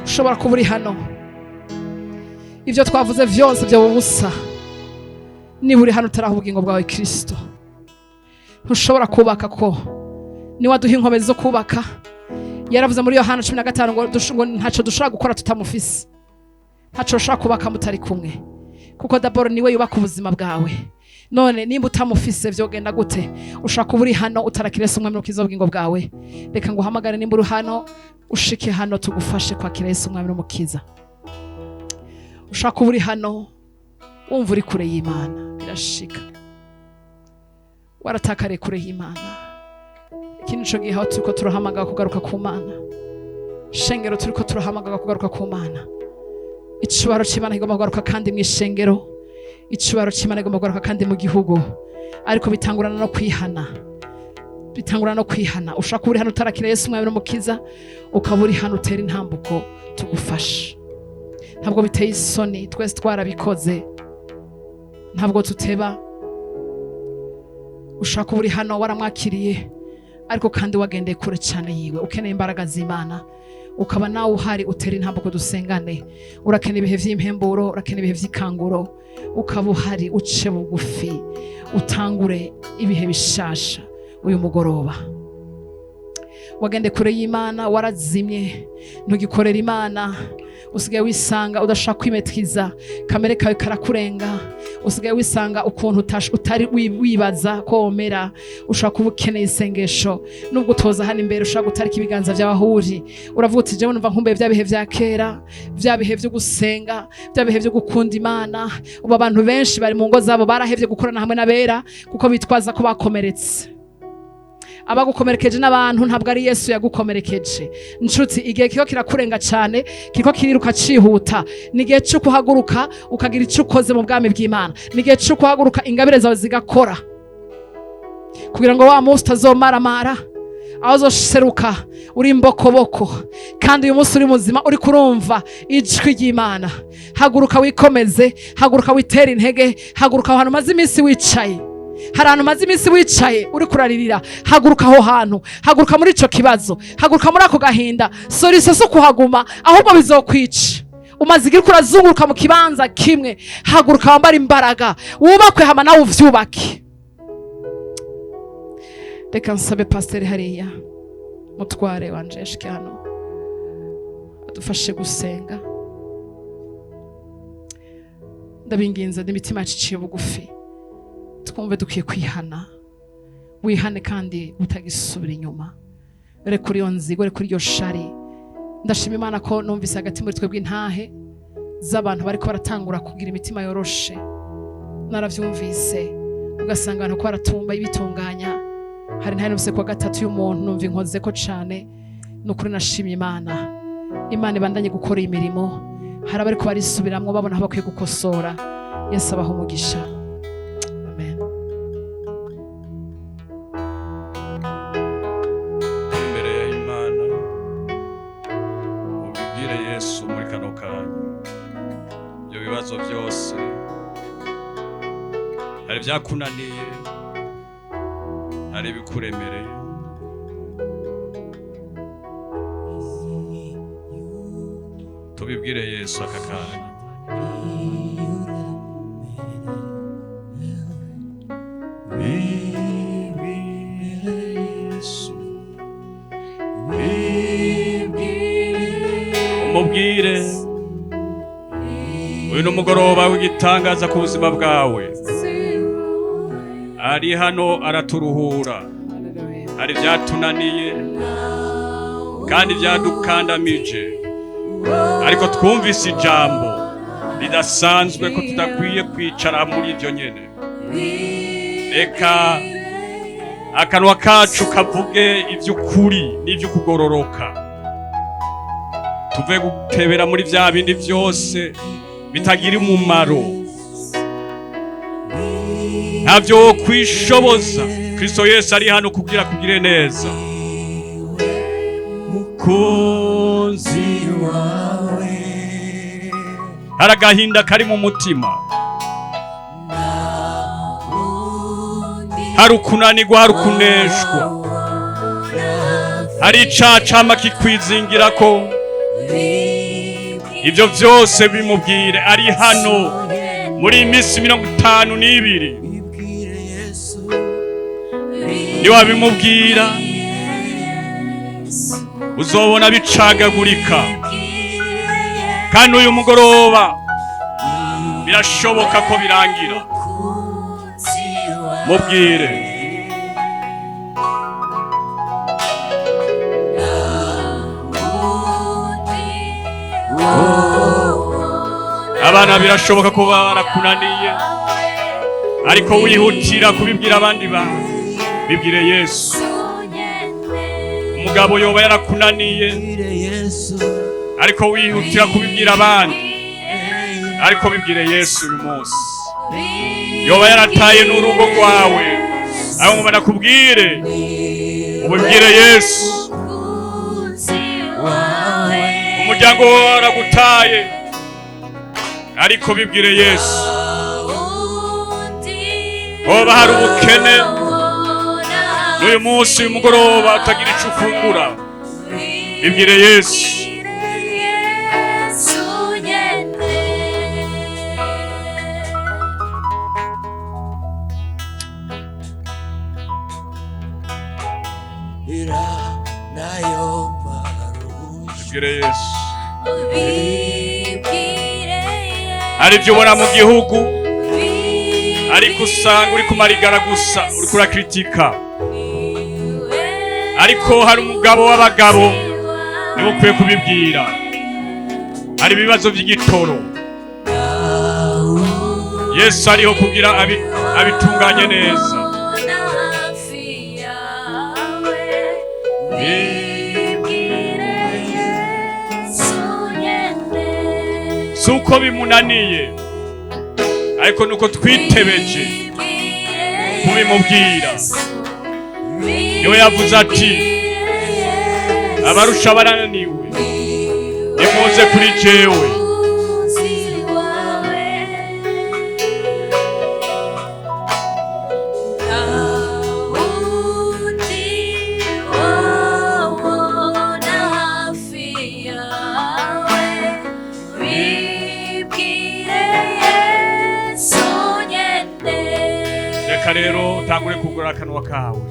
Ushobora kuba uri hano, ibyo twavuze byose byoba ubusa niba uri hano utaraha ubugingo bwawe Kirisito. Ntushobora kubaka ko niwe aduha inkomezi zo kubaka. Yaravuze muri Yohana 15 ngo ntacyo dushobora gukora tutamufise, ntacyo ushobora kubaka mutari kumwe, kuko d'abord niwe yubaka ubuzima bwawe. None nimba utamufise vyogenda gute? Ushobora kuba uri hano utarakira Yesu umwami n'umukiza w'ubugingo bwawe. Reka nguhamagare, nimba uri hano ushike hano tugufashe kwakira Yesu umwami n'umukiza. Ushobora kuba uri hano wumva uri kure y'Imana, birashika waratakariye kure y'Imana. Iki nico gihe aho turiko turahamagara kugaruka ku Mana. Shengero, turiko turahamagara kugaruka ku Mana. Icubahiro c'Imana kigomba kugaruka kandi mu ishengero, icubahiro c'Imana kigomba kugaruka kandi mu gihugu, ariko bitangurana no kwihana, bitangurana no kwihana. Ushobora kuba uri hano utarakira Yesu umwami n'umukiza, ukaba uri hano, utera intambuko tugufashe. Ntabwo biteye isoni, twese twarabikoze, ntabwo tuteba. Ushobora kuba uri hano waramwakiriye ariko kandi wagendeye kure cyane yiwe, ukeneye imbaraga z'Imana, ukaba nawe uhari, utera intambuko dusengane. Urakeneye ibihe vy'impemburo, urakeneye ibihe vy'ikanguro, ukaba uhari, uce bugufi utangure ibihe bishasha uyu mugoroba. Wagende kure y'Imana, warazimye, ntugikorera Imana, usigaye wisanga udashaka kwimetwiza, kamere kawe karakurenga, usigaye wisanga ukuntu utari wibaza ko womera. Ushobora kuba ukeneye isengesho nubwo utoza hano imbere, ushobora gutarika ibiganza by'abahuri, uravuga uti: "Jewe numva nkumbuye bya bihe vya kera, bya bihe vyo gusenga, bya bihe vyo gukunda Imana." Ubu abantu benshi bari mu ngo zabo barahevye gukorana hamwe n'abera kuko bitwaza ko bakomeretse. Abagukomerekeje n'abantu, ntabwo ari Yesu yagukomerekeje. Nshuti, igihe kiko kirakurenga cyane, kiko kiriruka cihuta. Ni igihe cyo kuhaguruka ukagira icyo ukoze mu bwami bw'Imana. Ni igihe cyo kuhaguruka ingabire zawe zigakora, kugira ngo wa munsi utazomaramara, aho uzoseruka uri imbokoboko. Kandi uyu munsi uri muzima, uri kurumva ijwi ry'Imana, haguruka wikomeze, haguruka witere intege, haguruka aho hantu umaze iminsi wicaye. Hari ahantu umaze iminsi wicaye uri kuraririra, haguruka aho hantu, haguruka muri ico kibazo, haguruka muri ako gahinda. Solution si kuhaguma, ahubwo bizokwica. Umaze igihe uriko urazunguruka mu kibanza kimwe, haguruka wambare imbaraga, wubakwe, hama nawe uvyubake. Reka nsabe pasiteri hariya, mutware wanje, yashike hano adufashe gusenga. Ndabinginze n'imitima yacu iciye bugufi, twumve dukwiye kwihana. Wihane kandi utagisubira inyuma. Reka iyo nzigo, reka iryo shari. Ndashima Imana ko numvise hagati muri twebwe intahe z'abantu bariko baratangura kugira imitima yoroshe. Naravyumvise, ugasanga abantu ko baratumba ibitunganya. Hari intahe numvise kuwa gatatu y'umuntu, numva inkoze ko cane. Ni ukuri nashimye Imana. Imana ibandanye gukora imirimo. Hari abariko barisubiramwo babona aho bakwiye gukosora. Yesu abaha umugisha. Amen. Imbere ya Imana, ubibwire Yesu muri kano kanya. Ibyo bibazo byose, hari ibyakunaniye, hari ibikuremereye. Tubibwire Yesu aka kanya. Bibwire Yesu, umubwire uyu ni umugoroba w'igitangaza ku buzima bwawe. Ari hano araturuhura. Hallelujah. Hari ibyatunaniye kandi byadukandamije, ariko twumvise ijambo ridasanzwe ko tudakwiye kwicara muri ibyo nyene. Reka akanwa kacu kavuge iby'ukuri n'iby'ukugororoka, tuve gutebera muri bya bindi byose bitagira umumaro. Ntabyo kwishoboza. Kristo Yesu ari hano kugira kugire neza. Mukunzi wawe. Hari agahinda kari mu mutima, hari ukunanirwa, hari ukuneshwa, hari icacama kikwizingirako. Ibyo byose bimubwire. Ari hano muri iyi minsi 52. Bibwire Yesu. Niwabimubwira, uzobona bicagagurika. Kandi uyu mugoroba birashoboka ko birangira. Mubwire. Abana birashoboka ko baba barakunaniye, ariko wihutira kubibwira abandi bantu, bibwire Yesu. Umugabo yoba yarakunaniye, Bibwire Yesu. ariko wihutira kubibwira abandi, ariko bibwire Yesu uyu munsi. Yoba yarataye n'urugo rwawe, aho ngo nakubwire, ubibwire Yesu. Umuryango wawe waragutaye, ariko bibwire Yesu. Hoba hari ubukene n'uyu munsi, uyu mugoroba utagira ico ufungura, bibwire Yesu. Ira nayo barusha. Bibwire Yesu. Hari ibyo ubona mu gihugu, ariko usanga uri kumarigara gusa, uriko urakritika, ariko hari umugabo w'abagabo niwe ukwiye kubibwira. Hari ibibazo by'igitoro, Yesu ariho kugira abitunganye neza. Si uko bimunaniye, ariko nuko twitebeje kubimubwira. Niwe yavuze ati: "Abarusha barananiwe, nimuze kuri jewe." Reka rero utangure kugura akanwa kawe.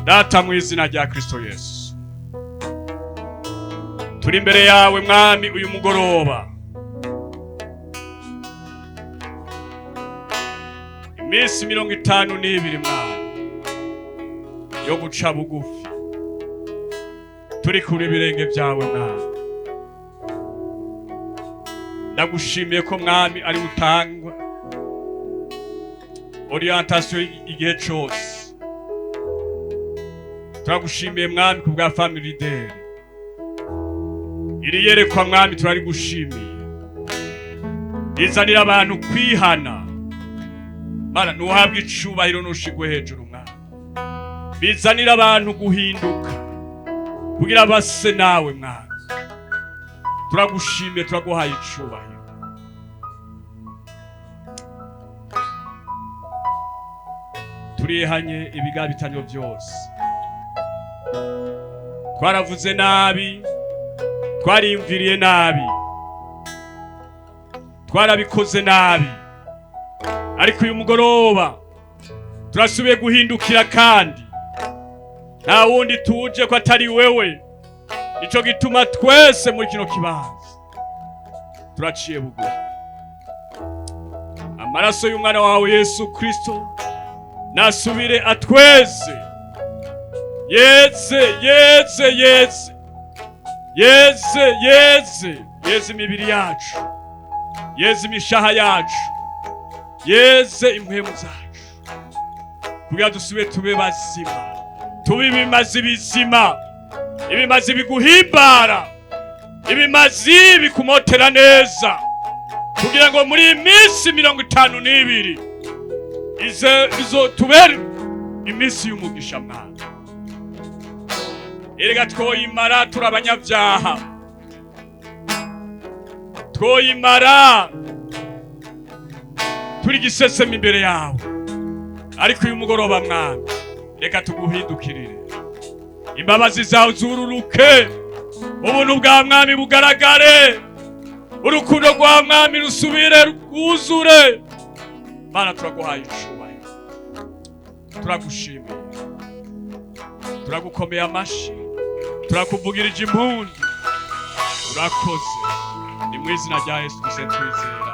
Data, mu izina rya Kristo Yesu, turi imbere yawe Mwami uyu mugoroba. Iminsi 52, Mwami, yo guca bugufi turi kuri ibirenge byawe. Mwami, ndagushimiye ko Mwami ari utangwa orientation igihe cose. Turagushimiye Mwami ku bwa Family Leader. Iri yerekwa Mwami turarigushimiye, rizanira abantu kwihana. Mana, ntuhabwe icubahiro, nushigwe hejuru Mwami. Bizanira abantu guhinduka kugira base nawe Mwami. Turagushimiye, turaguhaye icubahiro. Turihanye ibigabitanyo byose twaravuze nabi, twariyumviriye nabi, twarabikoze nabi, ariko uyu mugoroba turasubiye guhindukira kandi nta wundi tuje ko atari wewe. Nico gituma twese muri kino kibanza turaciye bugufi. Amaraso y'umwana wawe Yesu Kristo nasubire atweze, yeze, yeze, yeze, yeze, yeze, yeze imibiri yacu, yeze imishaha yacu, yeze impwemu zacu, kugira dusubire tube bazima, tube ibimazi bizima, ibimazi biguhimbara, ibimazi bikumotera neza, kugira ngo muri iyi minsi 52 ize izotubere iminsi y'umugisha. Mwana, erega twoyimara turi abanyabyaha, twoyimara turi gisesema imbere yawe, ariko uyu mugoroba Mwami reka tuguhindukirire, imbabazi zawe zururuke, ubuntu bwa Mwami bugaragare, urukundo rwa Mwami rusubire rwuzure. Mana, turaguhaye icubahiro, turagushimiye, turagukomeye amashi, turakuvugirije impundu. Urakoze. Ni mu izina rya Yesu Kristo twizeye.